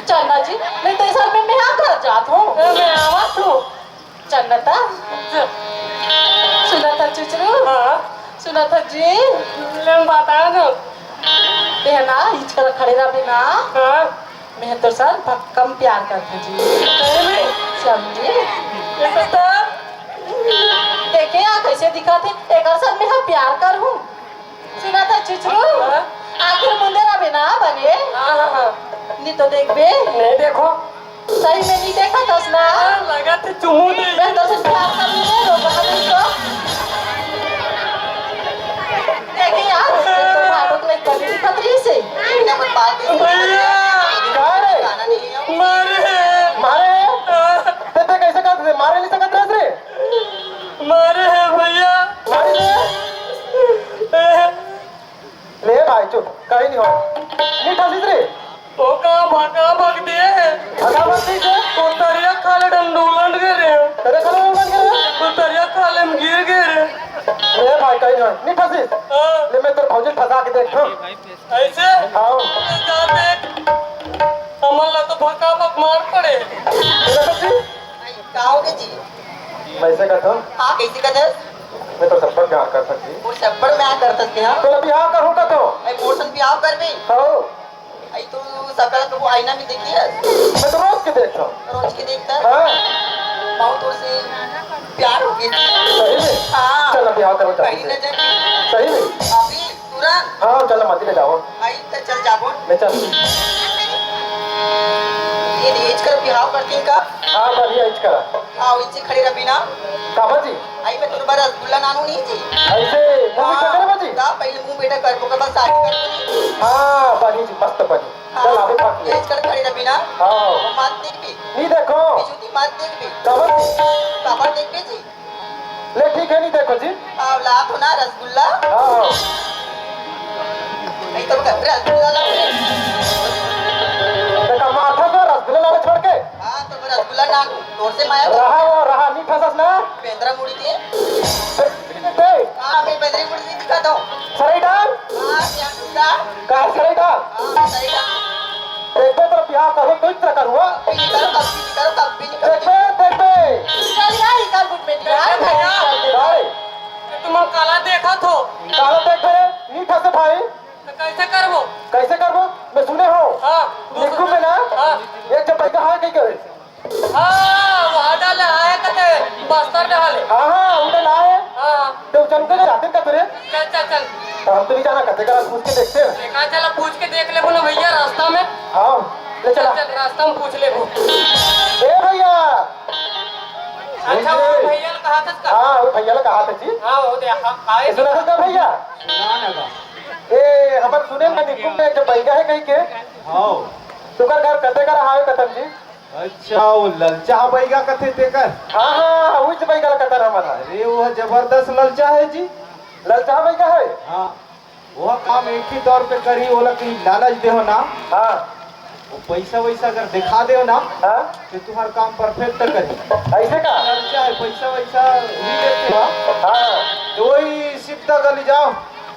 चन्ना जी, नहीं तो इस साल में मैं हाँ घर जात हूँ। हाँ, मैं आवत हूँ। चन्ना था? सुना था चुचरू? हाँ। सुना था जी? ले बता दो। देहना, इचकर खड़े रह बिना। हाँ। मैं तोर साथ भक्कम प्यार करथों जी। सही में? समझे? ये तो तब। देखे यार कैसे दिखाथे, एकर साथ मैं हा प्यार करहूँ। सुना था चुचरू? हाँ? आखिर मुंदे रह बिना बने। हाँ, हाँ, हाँ। नहीं तो देखबे। नहीं देखो। सही में नहीं देखा था ना? हाँ, लगा थे चुमू दे। मैं तो सिर्फ प्यार कर ले रो, बता दे तो। देखे यार, ये तो भाड़ो के लिए बड़ी खतरी से। इतना कुछ बात नहीं सुनी। भैया! का रे? गाना नहीं है। मारे हैं। मारे हैं? हाँ। ते, ते कैसे कर दे? मारे नहीं सकत रहे रे? मारे हैं भैया। मारे नहीं? ले भाई चुप, कहीं नहीं हो। नहीं ठसिस रे। ओ का भका भक दे। भका भक दे से? ओ तरिया खाले डंडोलन गे रे। तेरे खाले डंडोलन गे रे? ओ तरिया खाले में गिर गे रे। ले भाई कहीं नहीं हो। नहीं ठसिस। हाँ। ले मैं तेरे भौजी ठसा के देख। हाँ। ऐसे? हाँ। जाते हमन ला तो भका भक मार पड़े। तेरे भौजी? का होगे जी? मैं ऐसे कहता हूँ। हाँ, कैसे कहते? मैं तो सब पर प्यार कर सकती। वो सब पर मैं कर सकते हैं। तो अभी हाँ करूँ का तो? अरे मोर सन बिहाव कर भी। हाँ। आई तू सकल को आईना में देखी है? मैं तो रोज के देखता हूँ। रोज के देखता है? हाँ। बहुत तोर से प्यार हो गया। सही में? हाँ। चल अभी हाँ करो जल्दी पहली से। नजर में। सही में? अभी तुरंत। हाँ चल मंदिर जाओ। आई तो चल जाबो। ले चल। ये दे, इचकर बिहाव करतीन का? हाँ, बढ़िया इचकर। हाँ, इचे खड़े रह बिना। काबर जी? आई मैं तोर बर रसगुल्ला नानू नहीं जी। ऐसे, मुंह मीठा हाँ, करे बाजी? का पहले मुंह मीठा करबो, का बस शादी करबो नहीं। हाँ, बनी जी, मस्त बनी। हाँ, चल, आबे पाक ले। इचकर खड़े रह बिना। हाँ। मत देख भी। नहीं देखो। बिजुती मत देख भी। काबर जी? काबर देख भी जी? ले ठीक है, नहीं देखो जी। हाँ, ला तो ना रसगुल्ला। हाँ, हाँ। नहीं तो बता, अरे, रसगुल्ला ला। रहा वो, रहा, नी फंसस ना। बेंदरा मुड़ी के। बे-, बे-, का बे बेंदरी मुड़ी नहीं दिखा दो। सरई डाल। हाँ, क्या टूटा? का सरई डाल? हाँ, सही डाल। देखबे तो बिहाव करूँ, तू इतना करूँ, हाँ? कभी नहीं करो, कभी नहीं करो, कभी नहीं करो। देखबे, देखबे। चल यार, इधर गुट में यार, भैया। अरे। तुम काला देखा थो। काला देख बे, नी फंसे भाई। तो कैसे करबो? कैसे करबो? मैं सुने हो। हाँ। निक्कू में ना, हाँ। एक जब बैठा है, कहीं करे। हाँ, वहाँ डाले आए कते बस्तर डाले। हाँ, हाँ, उधर लाए। हाँ। तो चल के जाते का तुरे? चल, चल, चल। तो हम तो नहीं जाना, कते का पूछ के देखते हैं। देखा, चलो पूछ के देख लेबो ना भैया, रास्ता में। हाँ, ले चला। चल, चल, रास्ता में पूछ लेबो। ए भैया। अच्छा, वो भैया ने कहा था इसका? हाँ, वो भैया ने कहा था जी। हाँ, वो दे, हाँ, आए। ये सुना था भैया? सुना ना बा। ए, हमर सुने में निकुम में एक बैगा है कहीं के। हाँ। तुकर घर कते का रहा है कथन जी? अच्छा, वो ललचा बैगा कथे तेकर? हाँ, हाँ, उस बैगा ला कथन हमन। अरे, वो जबरदस्त ललचा है जी। ललचा बैगा है? हाँ, वो काम एक ही तौर पे करी, ओला कहीं लालच देहो ना। हाँ। वो पैसा वैसा अगर दिखा देहो ना, हाँ। तो तुम्हार काम perfect करी। ऐसे का? ललचा है, पैसा वैसा नहीं देते। हाँ। तो वही सिद्ध गली जाओ।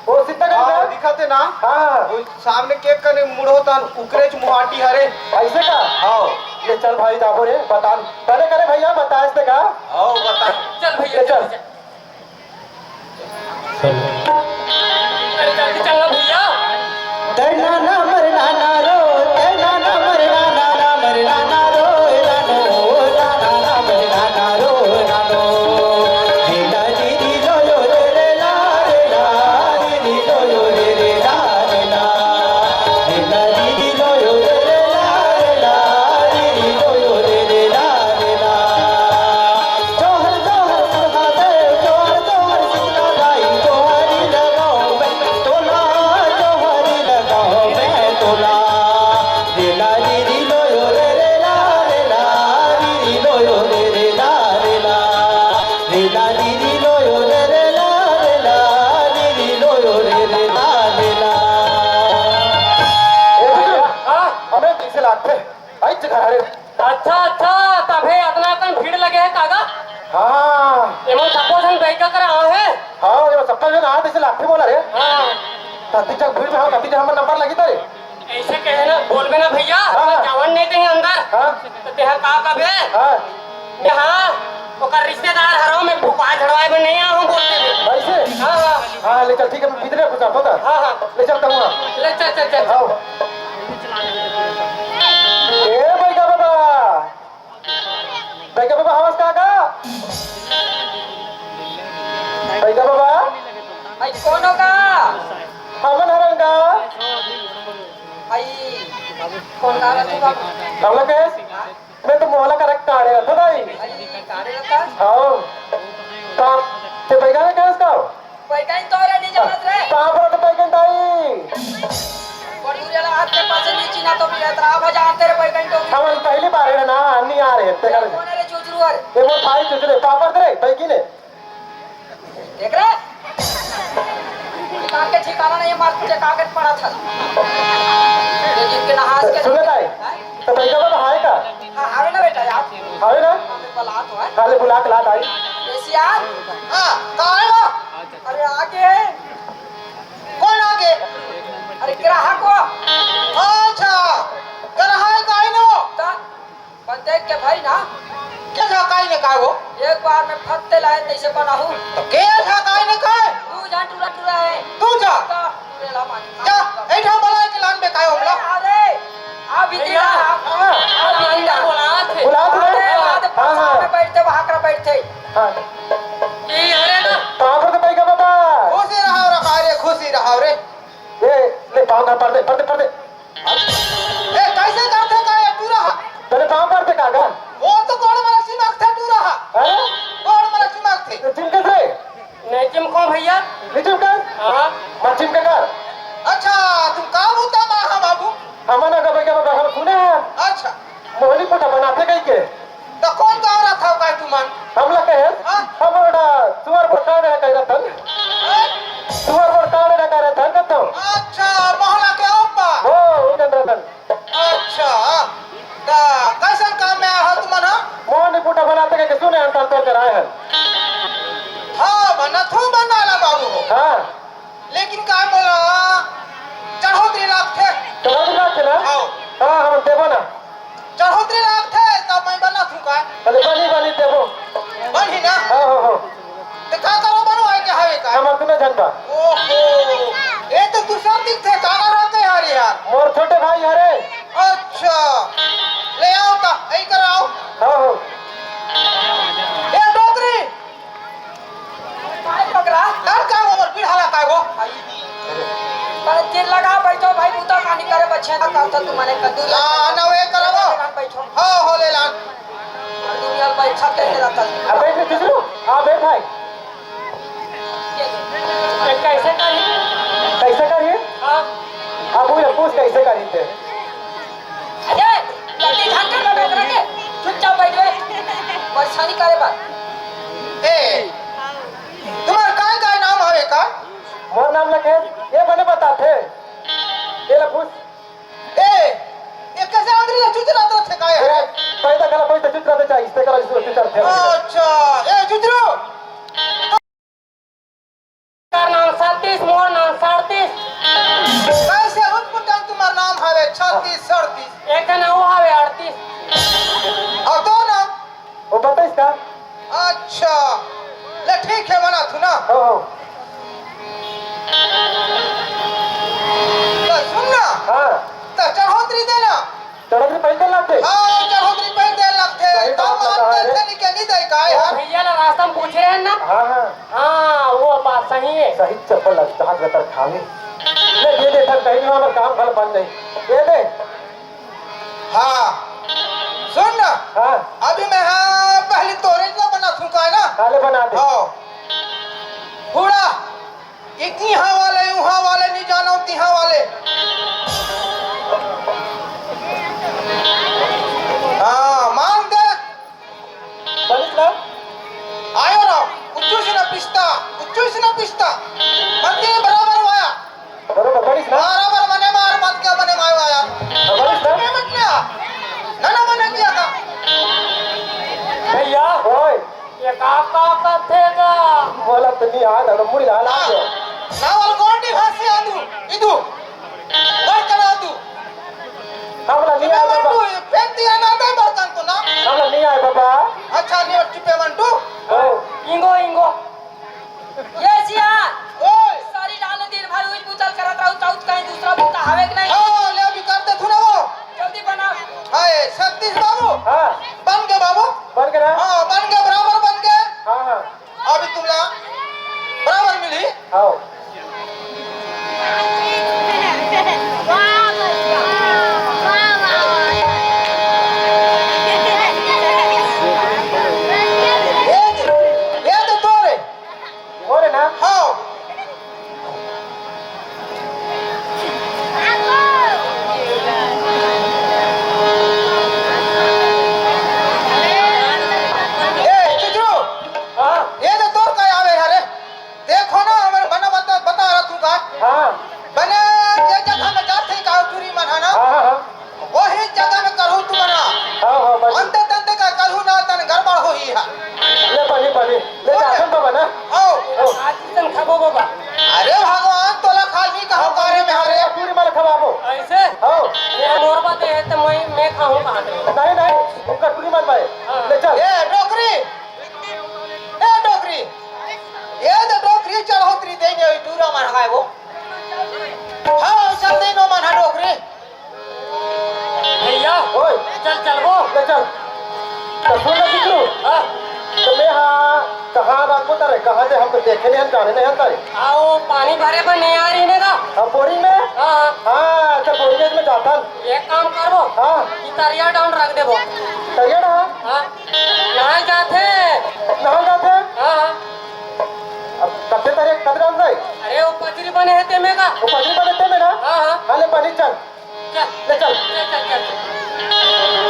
वो सिद्ध गली हाँ, जाओ? दिखाते ना? हाँ। वो सामने के कने मुड़ो तन उकरेच मुहाटी हरे। ऐसे का? हाँ। ले चल भाई, जाबो रे, बता। पहले करे भैया, बताए से का? हाँ, बता। चल भैया, ले चल। चल, चल। अरे, जल्दी चल ना भैया। तैना ना मरना ना रो, तैना ना मरना ना, ना मरना ना रो, ना रो, ना, ना, ना मरना ना रो, ना रो। ए भैया, हाँ? अबे कैसे लागथे? आई जगह हरे। अच्छा, अच्छा, तभे अतना कन भीड़ लगे है कागा? हाँ। एमन सब्बो झन बैठा कर आए हैं? हाँ, ये सब्बो झन आए, जैसे लागथे बोला रे। हाँ। तती जग भीड़ में, हाँ, तती जग हमर नंबर लगी था रे। ऐसे कहे ना, बोलबे ना भैया, हाँ। जावन नहीं देंगे अंदर। हाँ। तो तेहा का कबे? हाँ। यहाँ ओकर रिश्तेदार हरो में फुका झड़वाए में नहीं आऊँ बोलते थे। ऐसे? हाँ, हाँ। हाँ, ले चल, ठीक है, मैं भीतरे घुसा, पता? हाँ, हाँ। ले चलता हूँ, हाँ। ले चल, चल, चल। आओ। ए, बैगा बाबा। बैगा बाबा, हवस का का? बैगा बाबा? भाई, कौन होगा? हमन हरंगा। भाई, कौन गा रहा तू बाबू? हम लोग के मैं तो मोहला करेक्ट काढ़े रहता दाई। अरे, काढ़े रहता? हाँ। का, ते बैगा में कहेस का? बैगन तो रे नहीं जानत रे। कहाँ पर तो बैगन दाई? बड़ूरे ला हाथ के पासे नहीं चिन्हा तो भी रहता। अब जानते रे बैगन तो। हम पहली बार है ना, नहीं आ रहे, ते कर। कौन है रे चुचरू रे? ये वो भाई चुचरू, पापड़ दे रे, बैगी ने। देख रे, काट के ठिकाना नहीं है, मार तुझे कागज पड़ा था। ये जिनके नहास के सुन ले भाई, हैं? तो बैठा तो हाय का? हाँ, हावे ना बेटा यार। हावे ना? हाँ, मैं बुला तो है। काले बुला के ला भाई। कैसी यार? हाँ, कहाँ है वो? अरे आगे। कौन आगे? अरे ग्राहक वो। अच्छा, ग्राहक आई नो। का? बस देख के भाई ना। के झकाई ने काय वो? एक बार में फत्ते लाए तैसे बनाहू। तो के झकाई ने काय? तू जा टूरा टूरा है। तू जा। का? टूरे ला मानी। जा, ए ठा बला के लान बे काय हमला। अरे, अभी भैया, दिला। हाँ। अभी दिला। बुला थे। बुला थे। अरे, हाँ, बाद हाँ। पासा में बैठते, वहाँ कर बैठते। हाँ। ये अरे ना। कहाँ पर तो बैठा बाबा? खुशी रहा रे, खुशी रहा रे। ए, ले पाँव का पर्दे, पर्दे, पर्दे। ए, कैसे करथे का ये टूरा? तने पाँव परथे काका? वो तो गोड़ वाला चिमकथे टूरा। अरे? गोड़ वाला चिमकथे। तो चिमकथे? नहीं चिमको भैया। नहीं चिमकस? हाँ। मत चिमका कर। अच्छा, तुम का बोलता माँ हाँ बाबू? हमन का भैया बाबा हम सुने हैं। अच्छा। मोहनी पुटा बनाथे कहीं के। त कौन गाँव रथव काय तुमन? हमला कहे, हाँ? हमन ओड़ा सुअर बरकाड़ रहे कहे रतन। हैं? सुअर बरकाड़ रहे कहे रतन कथव। अच्छा, मोहला के ओपा। हो, उदन रतन। अच्छा, त कैसन काम में आए हो तुमन, हाँ? मोहनी पुटा बना देबो ना। चढ़ोतरी लागथे, तब मैं बनाथूं का? अरे बनी, बनी देबो। बनही ना? हाँ, हाँ, हाँ। ते का करो, बनवाए के हवे का? हमर दुनो झन बा। ओहो, ए तो दूसर दिखथे, का करो के यार, यार? मोर छोटे भाई हरे। अच्छा, ले आओ ता, यही कराओ। हाँ, हाँ। ए डोकरी, काय पकड़ा? तब का वो पीढ़ा ला काय वो? अरे, तीर लगा बैठो भाई, बूता पानी करे बच्चे ना करता तू मने कद्दू ला, ना वे करबो। बैठो। हो, हो, ले लान। दुनिया में अच्छा करके रहता है। अब बैठ रे, चुचरू। हाँ, बैठ भाई। ये ले। ये कैसे करी? कैसे करी? हाँ। अब वो पूछ कैसे करी थे? अरे, लड़की झांक कर बैठ रखे। चुपचाप बैठ बे। परेशानी करे बात। ए, तुम्हार काय काय नाम हवे का? मोर नाम लगे, ये बने बताथे। ये ले पूछ। ए, ये कैसे आंगरी ला चुचरा तो थे काय अरे, है? पैदा कला पैदा चुचरा तो चाहिए, इस्ते कला इसको चुचरा थे। अच्छा, ए चुचरू। कर नाम सड़तीस, मोर नाम सड़तीस। कैसे उठपुटांग तुम्हार नाम हवे छत्तीस, सड़तीस? एक ना वो हवे अड़तीस। और तो ना? वो बताइस का? अच्छा, ले ठीक है, मना थू ना। हो, हो। तो सुन ना। हाँ। तो चढ़ोतरी देना। चढ़ोतरी पहन दे लगथे। हाँ, चढ़ोतरी पहन दे लगथे। सही तब बात मान बताए दे रे। थे नहीं के नहीं दे का है ओ यार। भैया ला रास्ता में पूछे हैं ना? हाँ, हाँ। हाँ, वो बात सही है। सही चप्पल लग, जहाँ गतर खावे। ले, दे दे, थक कहीं नहीं, हमारा काम भल बन जाए। दे दे। हाँ, सुन ना। हाँ। अभी मैं हाँ पहले तोरे का बना थूका है ना? काले बना दे। हाँ। बूढ़ा, इहाँ वाले, उहाँ वाले, नहीं जानो तिहाँ वाले। हाँ, मान दे। बनिस ना? आयो ना, उच्चू से ना पिस्ता, उच्चू से ना पिस्ता। मन के बराबर वाया। बरोबर, बनिस ना? बराबर मने मार, मन के मने मार वाया। हाँ, बनिस ना? मैं मत लिया। ना, ना, मने किया था। भैया। ओए। ये का, का कथे गा? बोला तो नहीं आ, ना मुड़ी ला, ला हाँ। दो। ना वाला कौन नहीं भासी आदू, इदू। वर करा तू। हमला नहीं आए बाबा। तू पेन दिया ना दे बर्तन तो ना। हमला नहीं आए बाबा। अच्छा, नहीं और चुपे मन तू। ओ। इंगो, इंगो। ये सिया। ओए। सारी डाल दिन भर उज बुतल करत रहू, तउत कहीं दूसरा बुता हवे कि नहीं? हाँ, ले अभी कर दे तू ना वो। जल्दी बना। हाय, सतीश बाबू। हाँ। बन गए बाबू। बन गए ना? हाँ, बन गए, बराबर बन गए। हाँ, हाँ। अभी तुमला बराबर मिली। आओ। ये दे, ये दे तोरे। तोरे ना? हाँ। ए, चुचरू। हाँ। ये तो तोर का आवे हरे। देखो ना, हमर बना बता, बता रहा तू का। हाँ। बने जे जगह में जाते का टूरी मन है ना। हाँ, हाँ, हाँ। वही जगह में करहु तू बना। हाँ, हाँ, बस। अंते तंते का करहु ना तन गड़बड़ होही है। ले पानी, पानी। ले जा, सुन बाबा ना। आओ। आओ। आज तन खाबो बाबा। अरे भगवान, तोला खाल नहीं कहा हाँ, कार्य में हरे। टूरी मन खवाबो। ऐसे? हाँ। ये मोर बात है तो मैं, मैं खाऊं कहाँ से? नहीं, नहीं, उनका टूरी मन भाई। हाँ। ले चल। ए, डोकरी। ए, डोकरी। ये तो डोकरी चढ़ोतरी देंगे, टूरा मन है वो। हाँ, चल दे नो मन है डोकरी। भैया, ओए। चल, चल वो। ले चल। तो सुन ना बिट्टू। हाँ। तो मैं हाँ, कहाँ रात को तारे, कहाँ से हमको देखे नहीं, हम जाने नहीं हम तारे। आओ, पानी भरे पर नहीं आ रही ने का? हाँ, बोरिंग में? हाँ, हाँ। हाँ, अच्छा, बोरिंग में जाता। एक काम करबो। हाँ। कि तरिया डाउन रख देबो। तरिया डाउन? हाँ। नहाए जाथे। नहाए जाथे? हाँ, हाँ। अब कब से तरिया कब डाउन जाए? अरे, वो पचरी बने है तेमे का। वो पचरी बने तेमे ना? हाँ, हाँ। हाँ, ले पानी चल। चल। ले चल। चल, चल, चल, चल।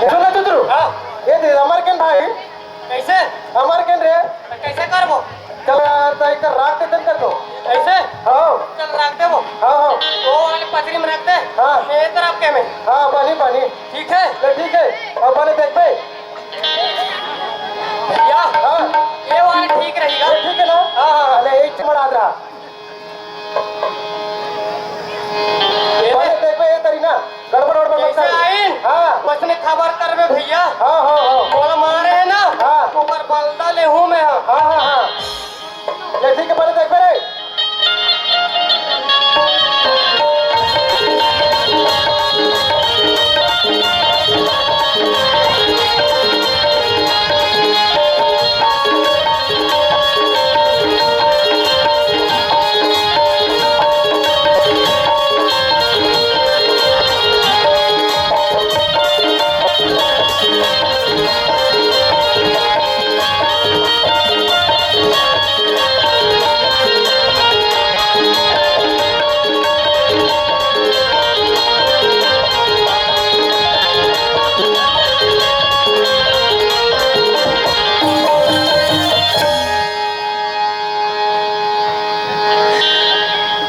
सुन ना, चुचरू। हाँ। ये दे, अमर के भाई। कैसे? अमर के रे। तो कैसे करबो? चल, तो एक राख दे तन कर दो। कैसे? हाँ। चल, राख दे वो। हाँ, हाँ। वो वाले पचरी में रख दे। हाँ। ये तरफ के में। हाँ, पानी, पानी। ठीक है? ले, ठीक है। और पानी देख बे। भैया, हाँ। ये वाला ठीक रहेगा। ये ठीक है ना? हाँ, हाँ। अरे, एक चमड़ आद रहा। उसने खबर करबे भैया। हाँ, हाँ, हाँ। मोला मारे हे ना, हाँ। ओकर बदला लेहूँ मैं। हाँ, हाँ, हाँ। ले ठीक हे, पहले देखबे रे।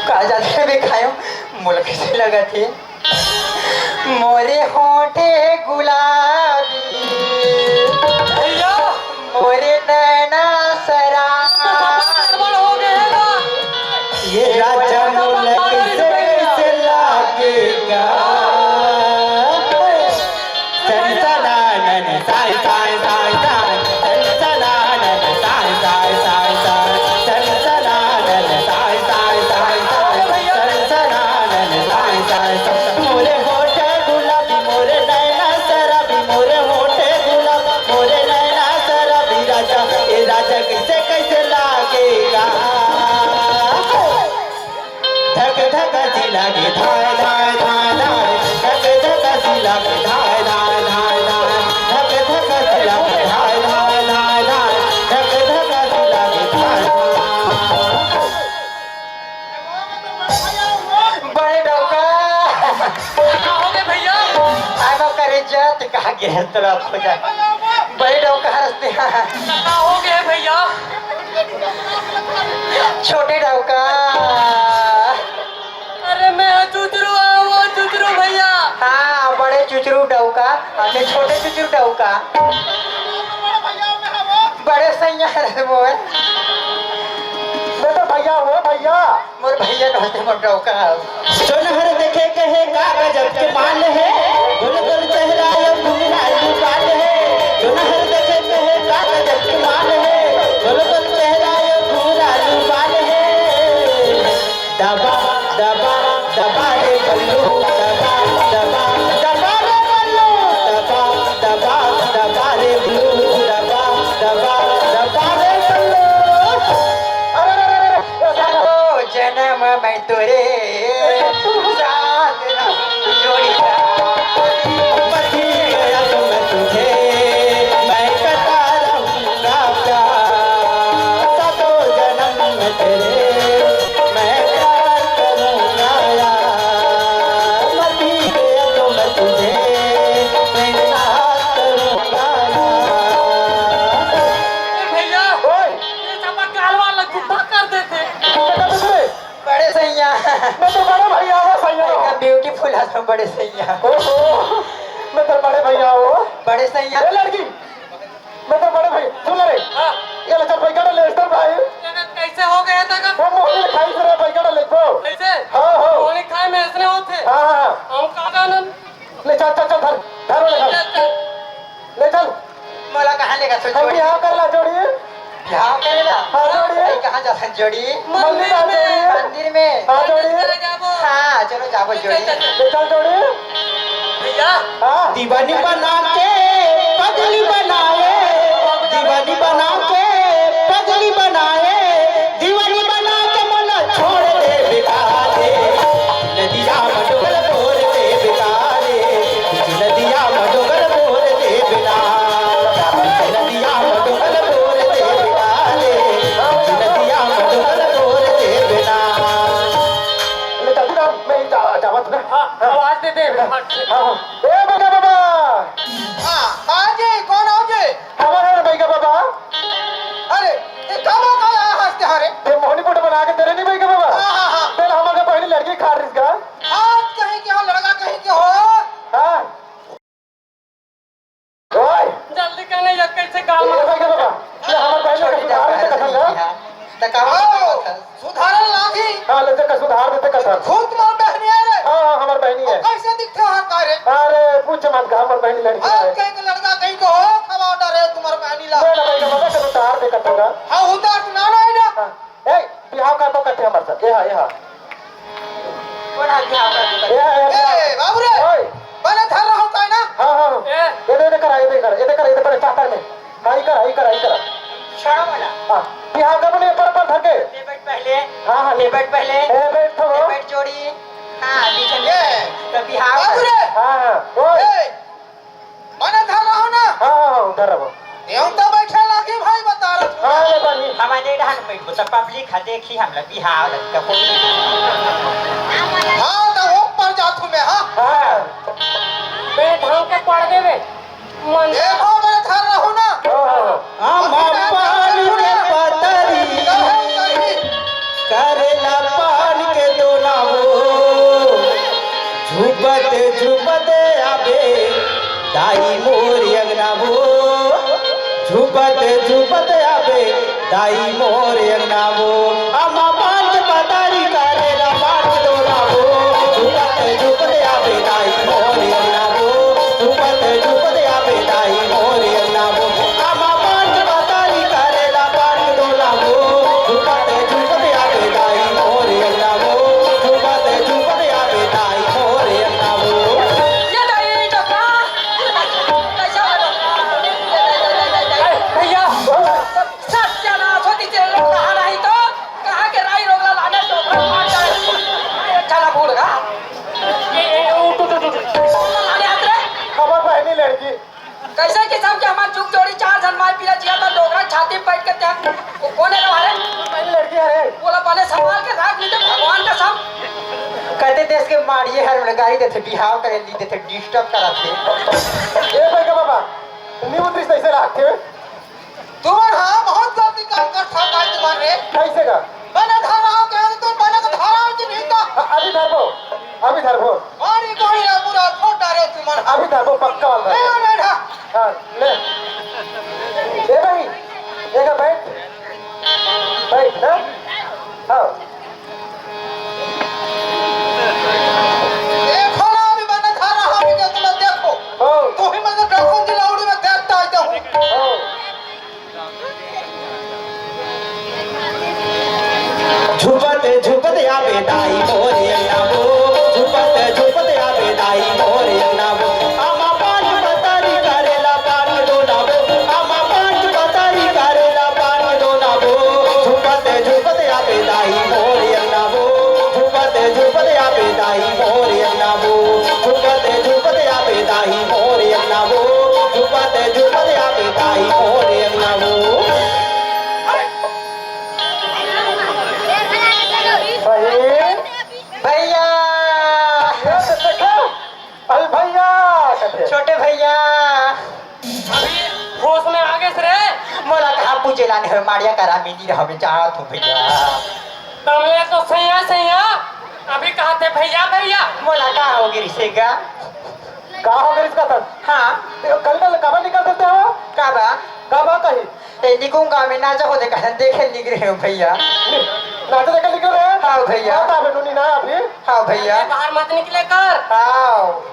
का जाने बे खायो, मोला कइसे लगत हे? मोरे होठे गुलाबी, भैया! मोरे नैना शराबी। ये राजा मोला कइसे, कइसे लागेगा? सनसनानन साय साय साय साय, सनसनानन साय साय साय साय, सनसनानन साय साय साय साय, सनसनानन साय साय साय। मोरे होठ गुलाबी, मोरे नैना शराबी, मोरे होठ गुलाबी, मोरे नैना शराबी, राजा, ए राजा, कइसे, कइसे लागेगा? धक धक सिला के धाय धाय धाय धाय, धक धक सिला के धाय धाय धाय धाय, धक धक सिला के धाय धाय धाय धाय, धक धक सिला के धाय धाय। बड़े डौका। का हो गे भैया? आय बा करे जात कहा गे तोरा खोजा। बड़े डौका हंसते हैं। का हो गे भैया? छोटे डौका। अरे मैं चुचरू, आ वो चुचरू भैया। हाँ, बड़े चुचरू डौका, अरे छोटे चुचरू डौका। बड़े सैया रे मोर। मैं तो भैया हो भैया। मोर भैया नोहते मोर डौका। सोनहर देखे कहे का गजब के माल हे, गोल गोल चेहरा ये घुंघरालू बाल हे। सोनहर देखे कहे का गजब के माल हे, गोल गोल चेहरा ये घुंघरालू बाल हे। दबा दबा दबा रे बल्लू, दबा दबा दबा रे बल्लू, दबा दबा दबा रे बल्लू, दबा दबा दबा रे बल्लू। अरे, अरे, अरे, अरे, अरे, सातो जन्म मैं तेरे साथ रहूं जोड़ीदार। मर भी गया तो मैं तुझे, मैं करता रहूंगा प्यार। सातों जन्म में तेरे, मैं प्यार करूंगा यार। मर भी गया तो मैं तुझे, मैं प्यार करूंगा यार। ए भैया, ओए! ये चपा काल वाला गुब्बा कर देते। बड़े सैया। मैं तो बड़े भैया हूँ, सैया। एकदम beautiful हंसो बड़े सैया। ओहो, मैं तो बड़े भैया हूँ। बड़े सैया। ए लड़की, मैं तो बड़े भैया, सुन ले रे। हाँ। ये ले चल, पैकाड़ा ले, चल भाई। ये कैसे हो गया था का? वो मोहन खाई से रे, पैकाड़ा ले को। कैसे? हाँ, हाँ। मोहन खाए में ऐसने होते। हाँ, हाँ। हम का जानन? ले चल, चल, चल, धर, धर, ले चल। चल, चल। ले चल। मोला कहाँ लेगा सो हम जोड़ी? बिहाव कर ला जोड़ी। बिहाव करे ला? हाँ, जोड़ी। भाई, कहाँ जा सकत जोड़ी? मंदिर में। मंदिर में। हाँ, जोड़ी। मंदिर में जाबो। हाँ, चलो जाबो जोड़ी। चल, चल, चल। ले चल जोड़ी। भैया। हाँ। दीवानी बना के पगली बनाए, दीवानी बना के पगली बनाए, दीवानी बना के मन छोड़ दे बेकार। नदिया म डोंगर बोर दे बेकार, नदिया म डोंगर बोर दे बेकार, नदिया म डोंगर बोर दे बेकार, नदिया म डोंगर बोर दे बेकार। ले, चाची राम, मैं जा-, जावत हूँ। हाँ, आवाज दे दे, फट से। हाँ, हाँ। ए, बड़े बाबा। हाँ, हाँ जी, कौन हो जी? हमर हरे बइगा बाबा। अरे, ते का बात आया हंसते हरे? ते मोहनी फोटो बना के तेरे नहीं बइगा बाबा? हाँ, हाँ, हाँ। तेरे हमर के पहली लड़की खा रही का? आज कहीं के हो, लड़का कहीं के हो? हाँ। ओए। जल्दी कहने या कैसे गाल ए मार। बइगा बाबा, ये हमर बहन का सुधार देते कसम का? त का बात है? सुधारल लागी। हाँ, ले ते का सुधार देते कसम। खुद मार बहनिया रे। हाँ, हाँ, हमर बहिनी हे। कइसे दिखथे हर का रे? अरे, पूछ मत, का हमर बहिनी लड़की आज हे। कहीं के लड़का कहीं के हो, खवा डरे तुम्हार बहिनी ला। मैं ना भाई, का मजा करो, तार देखत होगा। हाँ, उतार तू ना, ना, ना। हाँ। ए, बिहाव करबो कथे हमर साथ। ए हा, ए हा। कोन हा बिहाव करबो कथे? ए हा, ए हा। ए, बाबू रे। ओए। बने धर रहो काय ना? हाँ, हाँ, हाँ। ए। ये दे, ये दे करा, ये दे करा, ये दे करा, ये दे परे चाकर में। हाँ, ये करा, ये करा, ये करा। छोड़ो बोला। हाँ, बिहाव करबो नहीं, पर, पर धर के। ले बैठ पहले। हाँ, हाँ, ले ले। बैठ पहले। ए, बैठ तो। ले बैठ जोड़ी। हाँ, बीच में। ये। तो बिहाव बाबू कर। रे। हाँ, हाँ। ओए। ए। मने धर रहो ना? हाँ, हाँ, हाँ, धर रहो। देवता बैठे लागी भाई, बता रहा हूँ। हाँ, ले बनी। हमारे डाहन बैठबो, तो पब्लिक हा देखी हम लोग बिहाव लग तो कोई नहीं। हाँ, तो वो पर जा तू मैं, हाँ। हाँ। बे ढंग के पड़ देवे। मन देखो, मैं धर रहो ना। हाँ, हाँ, हाँ। हम पान के पतरी। करेला पान के दोना वो, झुपत झुपत आबे दाई मोर अंगना वो, झुपत झुपत आबे दाई मोर अंगना वो। अम्मा पान के पतारी करेला पान के दोना वो, झुपत झुपत आबे दाई मोर अंगना वो, झुपत झुपत आबे दाई मोर अंगना वो। अम्मा पान के पतारी करेला पान के दोना वो, झुपत झुपत आबे दाई मोर अंगना वो, झुपत झुपत आबे दाई मोर अंगना वो। ये दाई डोकरा, कैसा हो डोकरा? ए, भैया, सत्यानाश होती तेरे लोग कहाँ रही तो, कहाँ के राई रोगला लाने डोकरा मार जाए। ये चला बूढ़ गा। ये, ये, उठ, उठ, उठ, उठ। लाने हाथ रे। खबर पहली लड़की। कैसे किसम के हमार जुग जोड़ी चार झन माई पीला जिया त डोकरा छाती पट के त्याग। वो कौन है तुम्हारे? पहली लड़की है रे। बोला बने संभाल के राख नहीं तो भगवान कसम। कहते देश के मारिए हर उन्हें गाली देते, बिहाव करे ली देते, डिस्टर्ब कराते। ए भाई का बाबा, नी उतरिस तैसे राखते। तुमन हा बहुत गलती काम करथव का तुमन रे? कैसे का? बने धर रहा हो, कहे तुम बने को धरा हो कि नहीं का? हाँ, अभी धरबो, अभी धरबो। मारी गोली ला पूरा फोड़ डारे तुमन। अभी धरबो, पक्का वाला ए, धरबो। बैठा। हाँ, ले। ए भाई, एक बैठ। बैठ ना। हाँ। देखो ना, अभी बने धर रहा हो कि तुम देखो। हाँ। तू ही मतलब डॉक्टर की लाउड़ी में देखता है तो हूँ। हाँ। झुपत झुपत आबे दाई मोर अंगना वो, झुपत झुपत आबे दाई मोर अंगना वो। आमा पान पतारी करेला पान दोना वो, आमा पान पतारी करेला पान दोना वो। झुपत झुपत आबे दाई मोर अंगना वो, झुपत झुपत आबे दाई मोर अंगना वो, झुपत झुपत आबे दाई मोर अंगना वो, झुपत झुपत आबे दाई मोर अंगना वो। बहिन। भैया। ये तो देखो, अरे भैया, कहते। छोटे भैया। अभी होश में आ गए रे। मोला कहाँ पूजे लाने हो, माड़िया करा मिली रहो, मैं चाहत हूँ भैया। तमले तो सैया, सैया, अभी कहा थे भैया, भैया। मोला का हो गिरी से गा? का हो गिरी इसका तन? हाँ। तो कल, कल कब निकल सकते हो? का बा? का बा कहीं? ए, निकुम गाँव में नाचा होते कहन देखे निकले हो भैया। नाचा देखे निकल रहे हैं? हाँ भैया। हाँ, ताबे नूनी ना अभी। हाँ भैया। अरे, बाहर मत निकले कर। हाँ।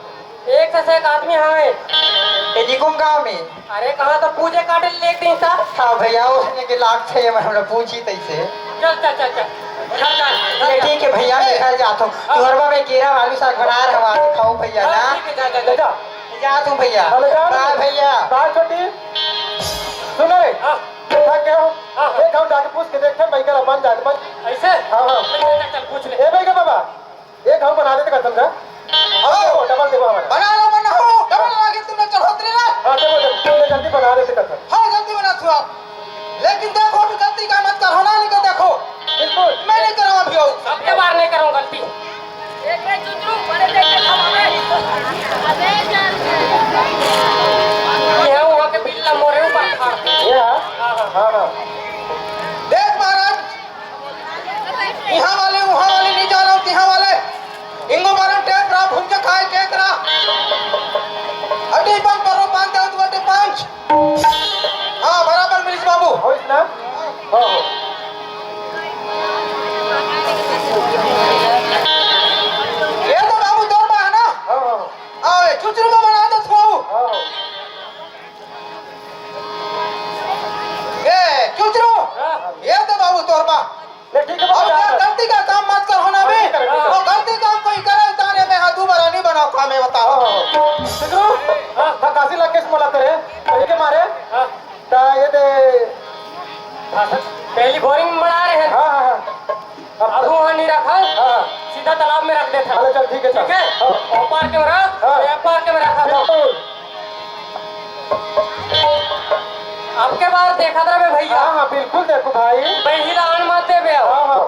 एक से एक आदमी हवे। ए, निकुम गाँव में। अरे, कहाँ तो पूजे काटे ले एक दिन सा। हाँ भैया, उसने के लाग थे, ये हमरा पूछी तैसे। चल, चल, चल, चल। घर जा, घर ये जा। ठीक है भैया, मैं घर जाता हूँ। हाँ। तुहरबा में केरा आलू साग बना रहा हूँ, आके खाओ भैया हाँ, ना। ठीक है, जा, जा, जा। जा। जा तू भैया। हेलो, जा। बाय भैया। बाय छोटी। सुन रे। हाँ। थक गए हो? हाँ, हाँ। एक घाव जाके पूछ के देखते हैं, मैं कल बन जाके बन। ऐसे? हाँ, हाँ। चल, चल, चल, पूछ ले। ए भाई का बाबा, एक घाव बना देते कसम का। अब देखो, डबल देखो हमारा। बना लो, बना हो। डबल लागे तुमने चढ़ोतरी ना। हाँ, देखो, देखो, तुमने जल्दी बना देते कसम। हाँ, जल्दी बना तू आप। लेकिन देखो, अभी गलती का मत करो ना, नहीं तो देखो। बिल्कुल। मैं नहीं करूँ अभी और। सबके बार नहीं करूँ गलती। देख रे चुचरू, बड़े देख के खा ले। ये है वहाँ के बिल्ला मोरे ऊपर खा। ये है? हाँ, हाँ। हाँ, हाँ। देख महाराज, यहाँ वाले, वहाँ वाले नहीं जा रहा हूँ, यहाँ वाले। इंगो मारन टेप रहा, भून के खाए के करा। अड्डी पंच पर रो, पान दे, तू अड्डी पंच। हाँ, बराबर मिलिस बाबू। होइस ना? हो, हो। ये तो बाबू तोर बा, तालाब में रख देथन। चलो, चल, ठीक है, चल। ठीक है? हाँ। ओ पार के में रख, हाँ। ए पार के में रख। बिल्कुल। अब के बार देखत रहे भैया। हाँ, हाँ, बिल्कुल देखो भाई। बहिरान मत देबे। हाँ, हाँ।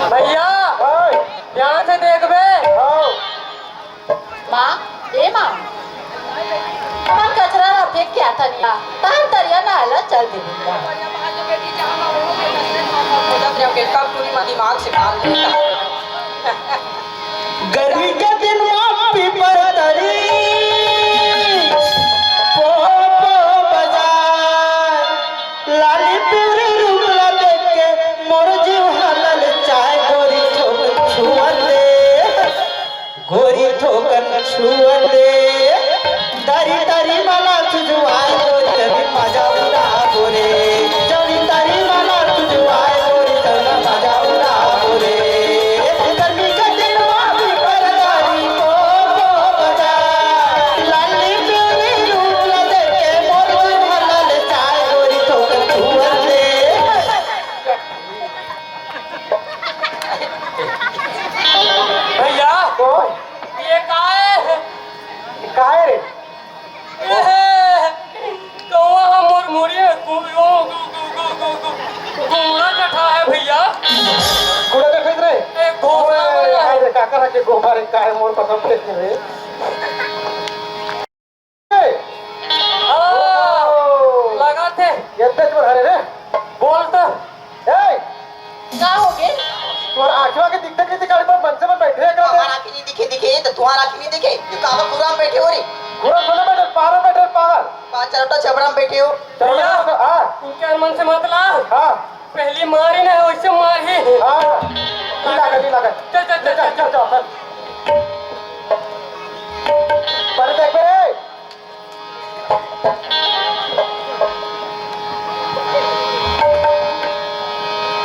भैया, हाँ। ध्यान से देखबे। हाँ। माँ, ए माँ, हमन कचरा ला फेंक के आथन या, तहन तरिया नहाय ला चल देबे। कब टूरी माँ दिमाग से काम लेता। गर्मी के दिन मा पीपर तरी, पो, पो बजार, लाली पिवरी रूप ला देख के मोर जीव हा ललचाय, गोरी थोकन छुअन दे, गोरी थोकन छुअन दे। तरी तरी मला तुझवाय गोरी, तनी मजा उड़ाबो रे। जनी तरी मला तुझवाय गोरी, तनी मजा उड़ाबो रे। गर्मी के दिन मा पीपर तरी पो पो बजा। लाली पिवरी रूप ला देख के मोर जीव हा ललचाय, गोरी थोकन छुअन दे। भैया, ओए। ये का है? ये का है रे? ए, कौआ ह मोर मुड़ी में गु-, गु-, गु-, गु-, गु-, गुंगड़ा जठा है भैया। गुड़ा जठा रे? ए, घोसला ओए, बन रहा है। अरे, काकर के गोबर है, काहे मोर कसम फेंक रे? ए! हाँ, ओ! लगा थे। ये तेज पर हरे रे। बोल तो। ए! का हो गे? तोर आँखिया के दिखथे कि गाड़ी पर मनसे मन बैठे हे का? तुम्हार आँखी नहीं दिखे, दिखे, तो तुम्हार आँखी नहीं दिखे। ये काबर कुरा में बैठे हो रे? कुरा में बैठे, पार में बैठे, पार। पाँच चरौटा छबड़ा में बैठे हो। चरौटा भैया, तो, हाँ। इनके मन से मत ला। हाँ। पहली मारी ना, वैसे मारी। हाँ। नहीं लगा, नहीं लगा। चल, चल, चल, चल, चल। चल, चल, चल। पर देख बे।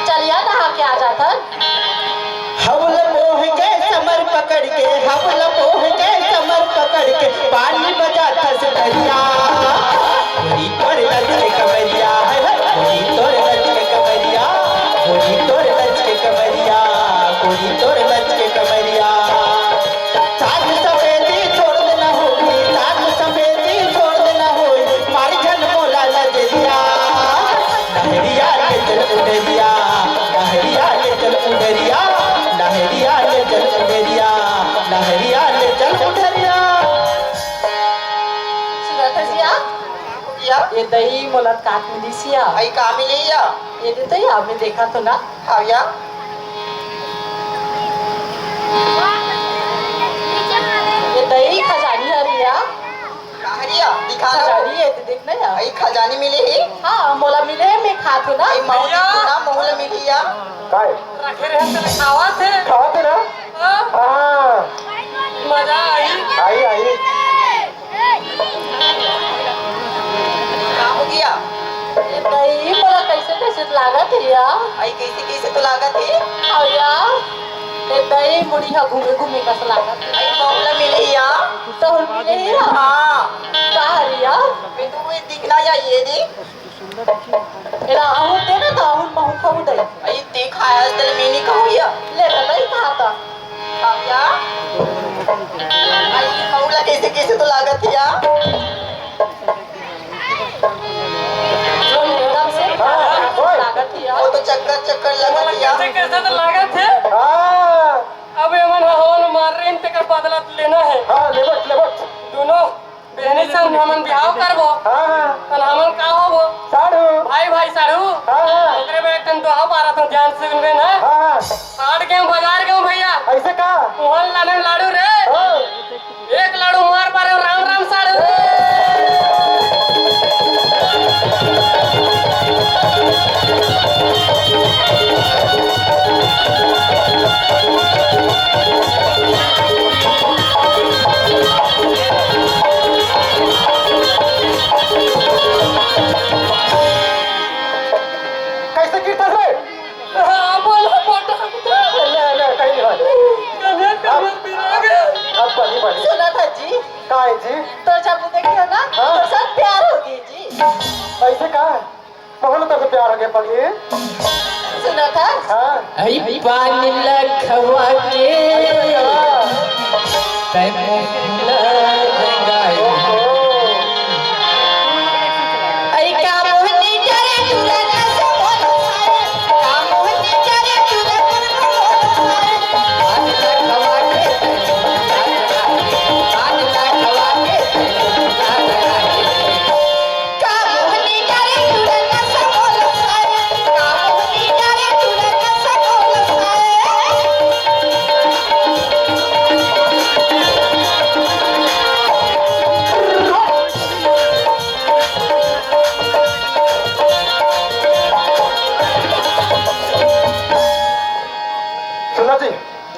चलिया नहा के आ जाथन। हवल मोह के समर पकड़ के, हवल मोह के समर पकड़ के, पानी बजाथस दरिया। गोरी तोर लच के कमरिया, है, है, गोरी तोर लच के कमरिया, गोरी तोर लच के कमरिया, गोरी तोर लच के कमरिया। साग सफेदी छोड़ देना होई, साग सफेदी छोड़ देना होई, मारी झन मोला नजरिया। नहरिया ले चल उडरिया, नहरिया ले चल उडरिया, नहरिया ले चल उडरिया, नहरिया ले चल उडरिया। सुनत हस या? या? ये दई मोला काट मिलिस या। आई का मिली या? ये दे तो या, मैं देखा तो ना। हाँ या। ये दही खजानी हरी या। का हरी या? दिखा ना। खजानी है, तो देख ना या। आई खजानी मिली ही? हाँ, मोला मिले, मैं खात हूँ ना। आई महू भैया। दिखो ना, महू ला मिली या। काय? रखे रहे तो खावा थे। खावा थे ना? हाँ। हाँ। मजा आई। आई, आई। का हो गया? ए दई, मोला कैसे कैसे लागत हे या? आई, कैसे कैसे तो लागत हे? हाँ या। ए दई, मुड़ी हा घूमे घूमे कस लागत हे। आई, महू ला मिले या? तोहू ला मिले या? हाँ। का हरी या? मैं तो वही दिखना या ये दे। एला आहूर दे ना, तो आहूर महू खाहूं दई। आई, ते खाया, तेला मैं नहीं खाहूं या। ले तो दई खा तो। खाहूं या? आई, महू ला कैसे कैसे तो लागत हे या। एकदम से हाँ, ओए। लागत हे या। वो तो चक्कर चक्कर लागत हे या। कैसे कैसे तो लागत हे। हाँ। अब एमन ह हवन मार रहे हैं, तेकर बदला लेना है। हाँ, लेबट, लेबट। दोनों बहनी संग हमन बिहाव करबो। हाँ, हाँ। तन हमन का होबो? साढ़ू। भाई, भाई साढ़ू। हाँ, हाँ। ओकरे में एक ठन दोहा पारत हूँ, ध्यान से सुनबे ना। हाँ, हाँ। हाट गेहूँ, बाजार गेहूँ भैया। ऐसे का? उहन लाने लाड़ू रे। हाँ। एक लाड़ू मार पारे, राम राम साढ़ू। कैसे गिरता रे? हाँ, बोलो, बोलो। ले, ले, कहीं नहीं भाई। कन्हैया, कन्हैया, तेरा आगे पढ़िए। सुना था? हाँ। अई पानी लखवा के, तै मुंह ला रंगाई। अई का मोहनी डरे तुरंत से बोल, का मोहनी डरे तुरंत से बोल। पानी लखवा के, पानी लखवा के, सुना जी।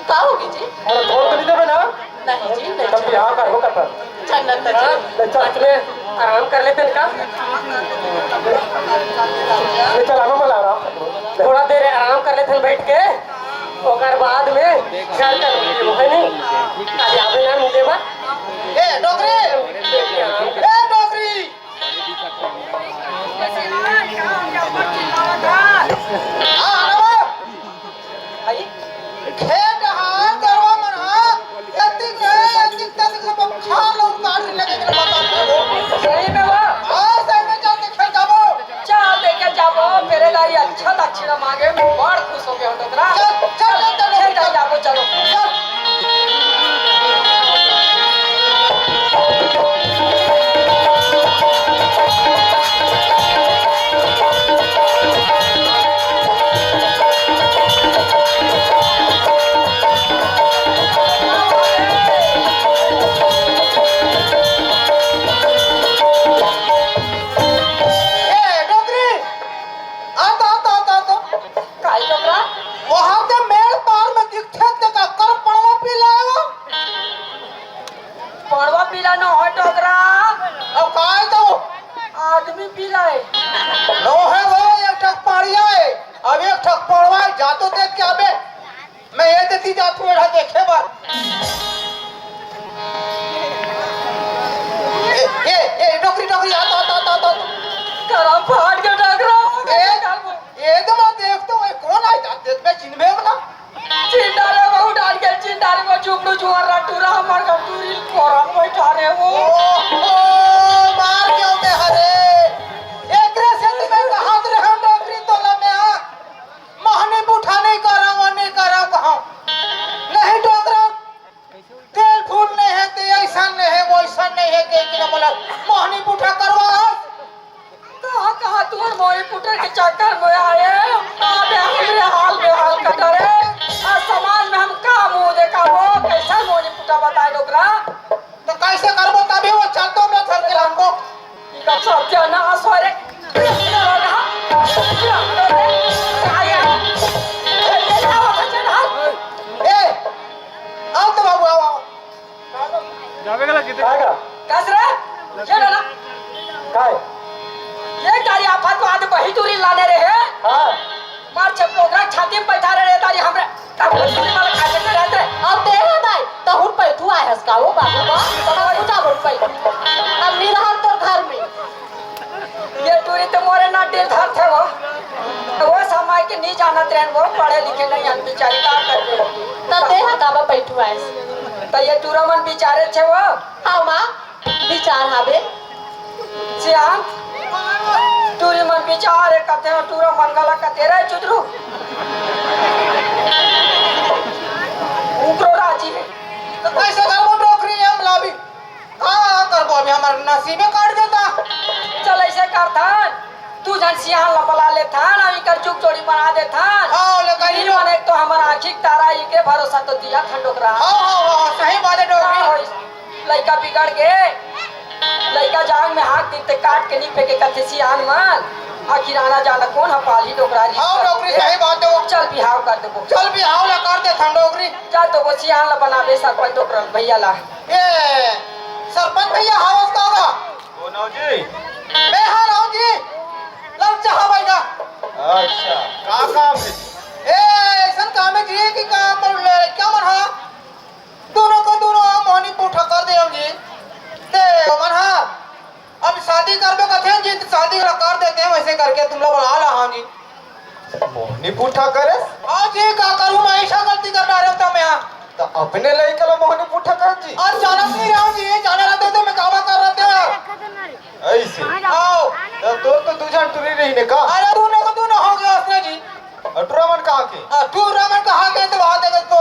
का होगे जी? अरे, छोड़ तो नहीं देबे ना? नहीं जी, नहीं तब छोड़। बिहाव का होगा पर। जन्नत है जी। ले चल। आज में आराम कर लेते हैं का? ले चल, आराम वाला आराम। थोड़ा देर आराम कर लेते हैं बैठ के, ओकर बाद में घर कर लेंगे, है नहीं? आज यहाँ पे ना मिले बा। ए, डोकरी! ए, डोकरी! हाँ, हाँ, हाँ। भाई, खेत हा, गरवा मन हा, एतिक रे, एतिक तक से बब खा लो, काट लगे के बता दे। सही में बा? हाँ, सही में, चल देखे जाबो। चल देखे जाबो, मेरे लाई अच्छा दक्षिणा मांगे, मैं बड़ खुश हो गया हूँ, डोकरा। चल, चल, चल, चल, खेत चल। जाबो, चलो। चल। ए, डोकरी! आ तो, आ तो, आ तो, आ तो। काई डोकरा? वहाँ के मेड़ पार में दिखथे ते का कर पड़वा पी लाए वो? पड़वा पीला न हो डोकरा। अब काय तो? आदमी पीला है। नो है वो, एक ठक पाड़िया है, अब एक ठक पड़वा है, जा तो देख के आबे। मैं ये देती जात हूँ, एड़ा देखे बर। ए, ए, ए, डोकरी, डोकरी, आ, आ, आ। करम फाट के डोकरा। ए, ए, तो मैं देखता हूँ, ये कौन आए? जा, देख, मैं चिन्हबे ना। चिंडारे वो उड़ान के चिंडारे वो जुगनू जुआर रा टूरा हमर घर टूरी कोरम बैठा रे वो। ओ, ओ, मार क्यों में हरे? एकरे से तो मैं कहात रहे हम डोकरी तोला में आ। महनी बूठा नहीं करा, वो नहीं करा कहा। नहीं डोकरा, तेल फूल नहीं है, ते ऐसा नहीं है, वैसा नहीं है, के कि ना बोला, मोहनी पुठा करवा। कहाँ, कहाँ तोर मोहनी पुठा के चक्कर में आए? अबे हमरे हाल बेहाल कर डरे। आ समाज में हम का मुंह देखाबो? कैसा मोहनी पुठा बताए डोकरा? तो कैसे करबो तभी वो चलतो में धर के लांगो। इधर सत्यानाश हो रे। ए, आओ तो बाबू, आओ, आओ। जावे गला किते? काय का? कस रे? ये ना। काय? ये गाड़ी आफत को आदि बही दूरी लाने रहे। हाँ। मार छपलोगरा छाती में बैठा रहे तारी हमरे। तब कुछ नहीं मालूम खा सकते रहते। अब तेरा दाई, तहुन पैठू आए हस का वो बाबू बा? तब पूजा बोल पैठू। अब निरहर तोर घर में। ये टूरी तो मोरे ना दिल धर थे वो। वो समय के नहीं जानत रहन, वो पढ़े लिखे नहीं हन बेचारी, का करबे? तब तेरा का बा पैठू आए? तो ये टूरा मन बिचारे छे वो। हाँ माँ, बिचार हाबे। सियान, टूरी मन बिचारे कथे, टूरा मन गला कथे रे चुदरू। उकरो राजी है। तो कैसे करबो डोकरी हम लाभी? का करबो अभी, हमर नसीबे काट देता। चल ऐसे करथन, तू झन सियान ला बला लेथन, हम इकर जुग जोड़ी बना देथन। हाँ, ले कही लो। एक तो हमर आँखी के तारा, इके भरोसा तो दिया थन डोकरा। हाँ, हाँ, हाँ, सही बात है डोकरी। का होइस? लइका बिगड़ गे, लइका जांग में हाथ दीते काट के नहीं फेंके कथे सियान मन। आखिर आना जाना कौन ह पालही डोकरा री? हाँ, डोकरी सही बात है वो। चल बिहाव कर देबो। चल बिहाव ला कर देथन डोकरी। जा तो वो सियान ला बनाबे सरपंच डोकरा भैया ला। ए, सरपंच भैया हावस का होगा? ओ नौजी। मैं हाँ नौजी। लल चाहा भाई का। अच्छा, का काम है? ए, ऐसन काम है जी कि का अपन लड़कियां मन हा दोनों को दोनों मोहनी पुठा कर दे हम जी। ते मन हा अब शादी करबे कथे जी, तो शादी ला कर देते हैं, वैसे करके तुम लोग बुला ला हाँ जी। पुट्ठा करे? हाँ जी, का करूँ, मैं ऐसा गलती कर डारे होता मैं, हाँ। त अपने लइका ला मोहनी पुट्ठा कर जी? आज जानत नहीं रहा जी, जाना रहते तो मैं काबा कर रहते यार। ऐसे? आओ। त तोर तो दू झन टुरी रही ने का? अरे, तू ना को तू ना हो गया उसने जी। अउ टुरा मन कहाँ के? हाँ, टुरा मन कहाँ के तो वहाँ देखे तो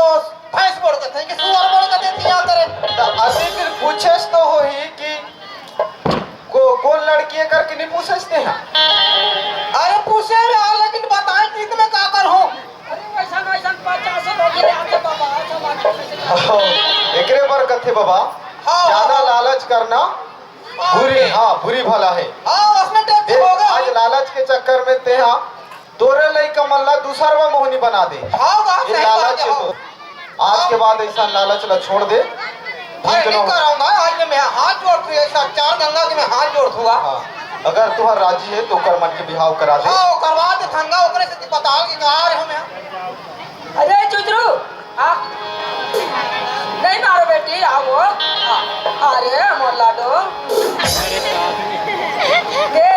भैंस बोल के थे कि सुअर बोल के थे, यहाँ करे। त अभी फिर पूछेस तो होही कि को-, कोन लड़की हे करके नहीं पूछेस ते हा? अरे पूछे रहा, लेकिन बताए कि मैं का कर हूँ। अरे वैसा वैसा पचास लोग ये आते बाबा, ऐसा बात नहीं। ओहो, एकरे बर कथे बाबा, हाँ, ज्यादा हाँ। लालच करना हाँ, बुरी, ओके। हाँ, बुरी भला है। हाँ, उसमें टेप देख, हो गया। आज लालच के चक्कर में ते हा तोरे लइका मन ला दूसर वा मोहनी बना दे। हाँ, बात ये सही लालच बात है, है हाँ। तो। आज के बाद ऐसा लालच ला छोड़ दे। भाई, ठीक नहीं ना? कराऊंगा, आज मैं हाथ जोड़ तू, ऐसा चार गंगा के मैं हाथ जोड़ दूंगा। हाँ, अगर तुहर राजी है तो ओकर मन के बिहाव करा दे। हाँ, वो करवा दे, थंगा ओकरे से बताओ कि कहाँ रहे हो मैं। अरे चुचरू, आ, नहीं मारो बेटी, आओ। आ, अरे मोर लाडो। दे,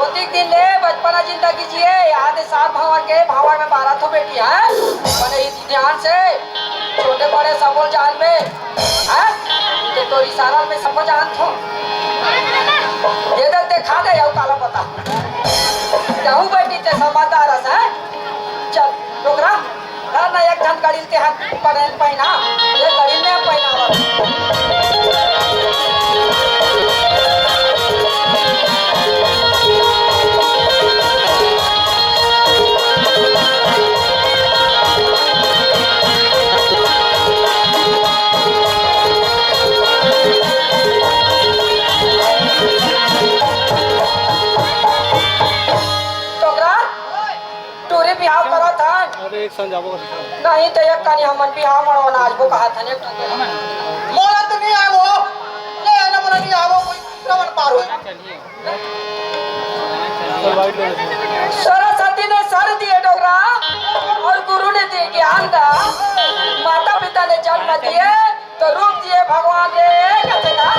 ओतिक दिन ले बचपना जिंदगी जिए, याद है सात भावर के, भावर में बारह ठो बेटी है। बने ही ध्यान से, छोटे बड़े सबो जान में, हैं? तो तोर इशारा में सबो जान थो। ये दे देखा दे, यहू काला पता। यहू बेटी ते समझदार है, हैं? चल, डोकरा, धर ना एक झन कड़ील ते हाथ पड़े पहिना, ये कड़ील में पहिना वाला। डोकरा, टूरी बिहाव करत हन। अरे, एक संग जाबो। नहीं तो एक कनी हमन बिहाव मड़वा नाचबो कहत हन, एक ठन। मोला तो नहीं आबो। ले ना, मोला नहीं आबो, कोई रमन पार हो। सरस्वती ने सर दिए डोकरा और गुरु ने दिए ज्ञान दा। माता पिता ने जन्म दिए तो रूप दिए भगवान रे, कथे ना।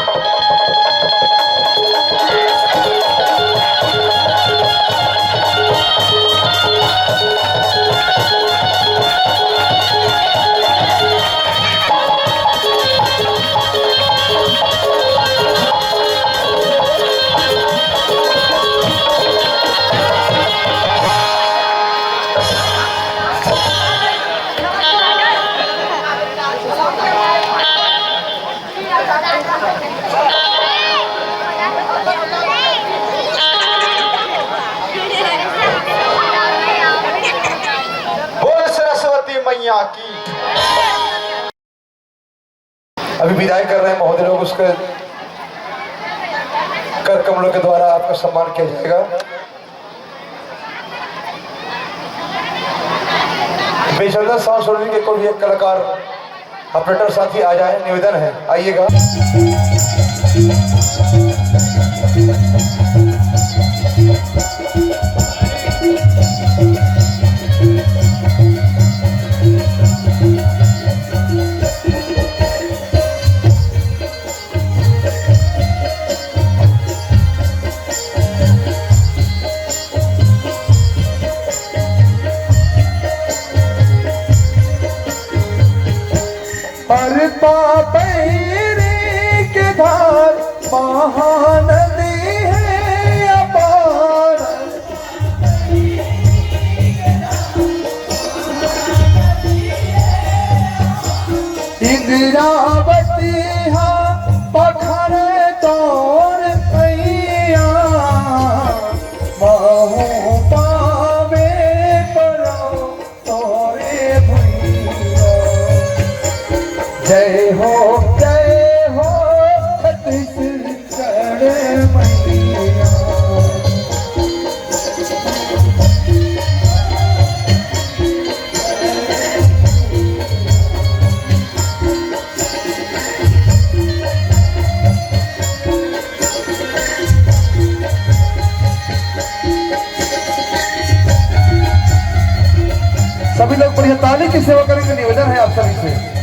बोल सरस्वती मैया की। अभी विदाई कर रहे हैं महोदय लोग, उसके कर कमलों के द्वारा आपका सम्मान किया जाएगा। बेचंदा साउंड स्टूडियो के कोई भी एक कलाकार, ऑपरेटर साथी आ जाए, निवेदन है, आइएगा। अरे पापैरी के धार महानदी है अपार। इंद्रावती हा पखर तोर पैया, महू पावे परो तोरे भुइया। जय हो, जय हो छत्तीसगढ़ मैया। सभी लोग बढ़िया ताली की सेवा करेंगे, निवेदन है आप सभी से।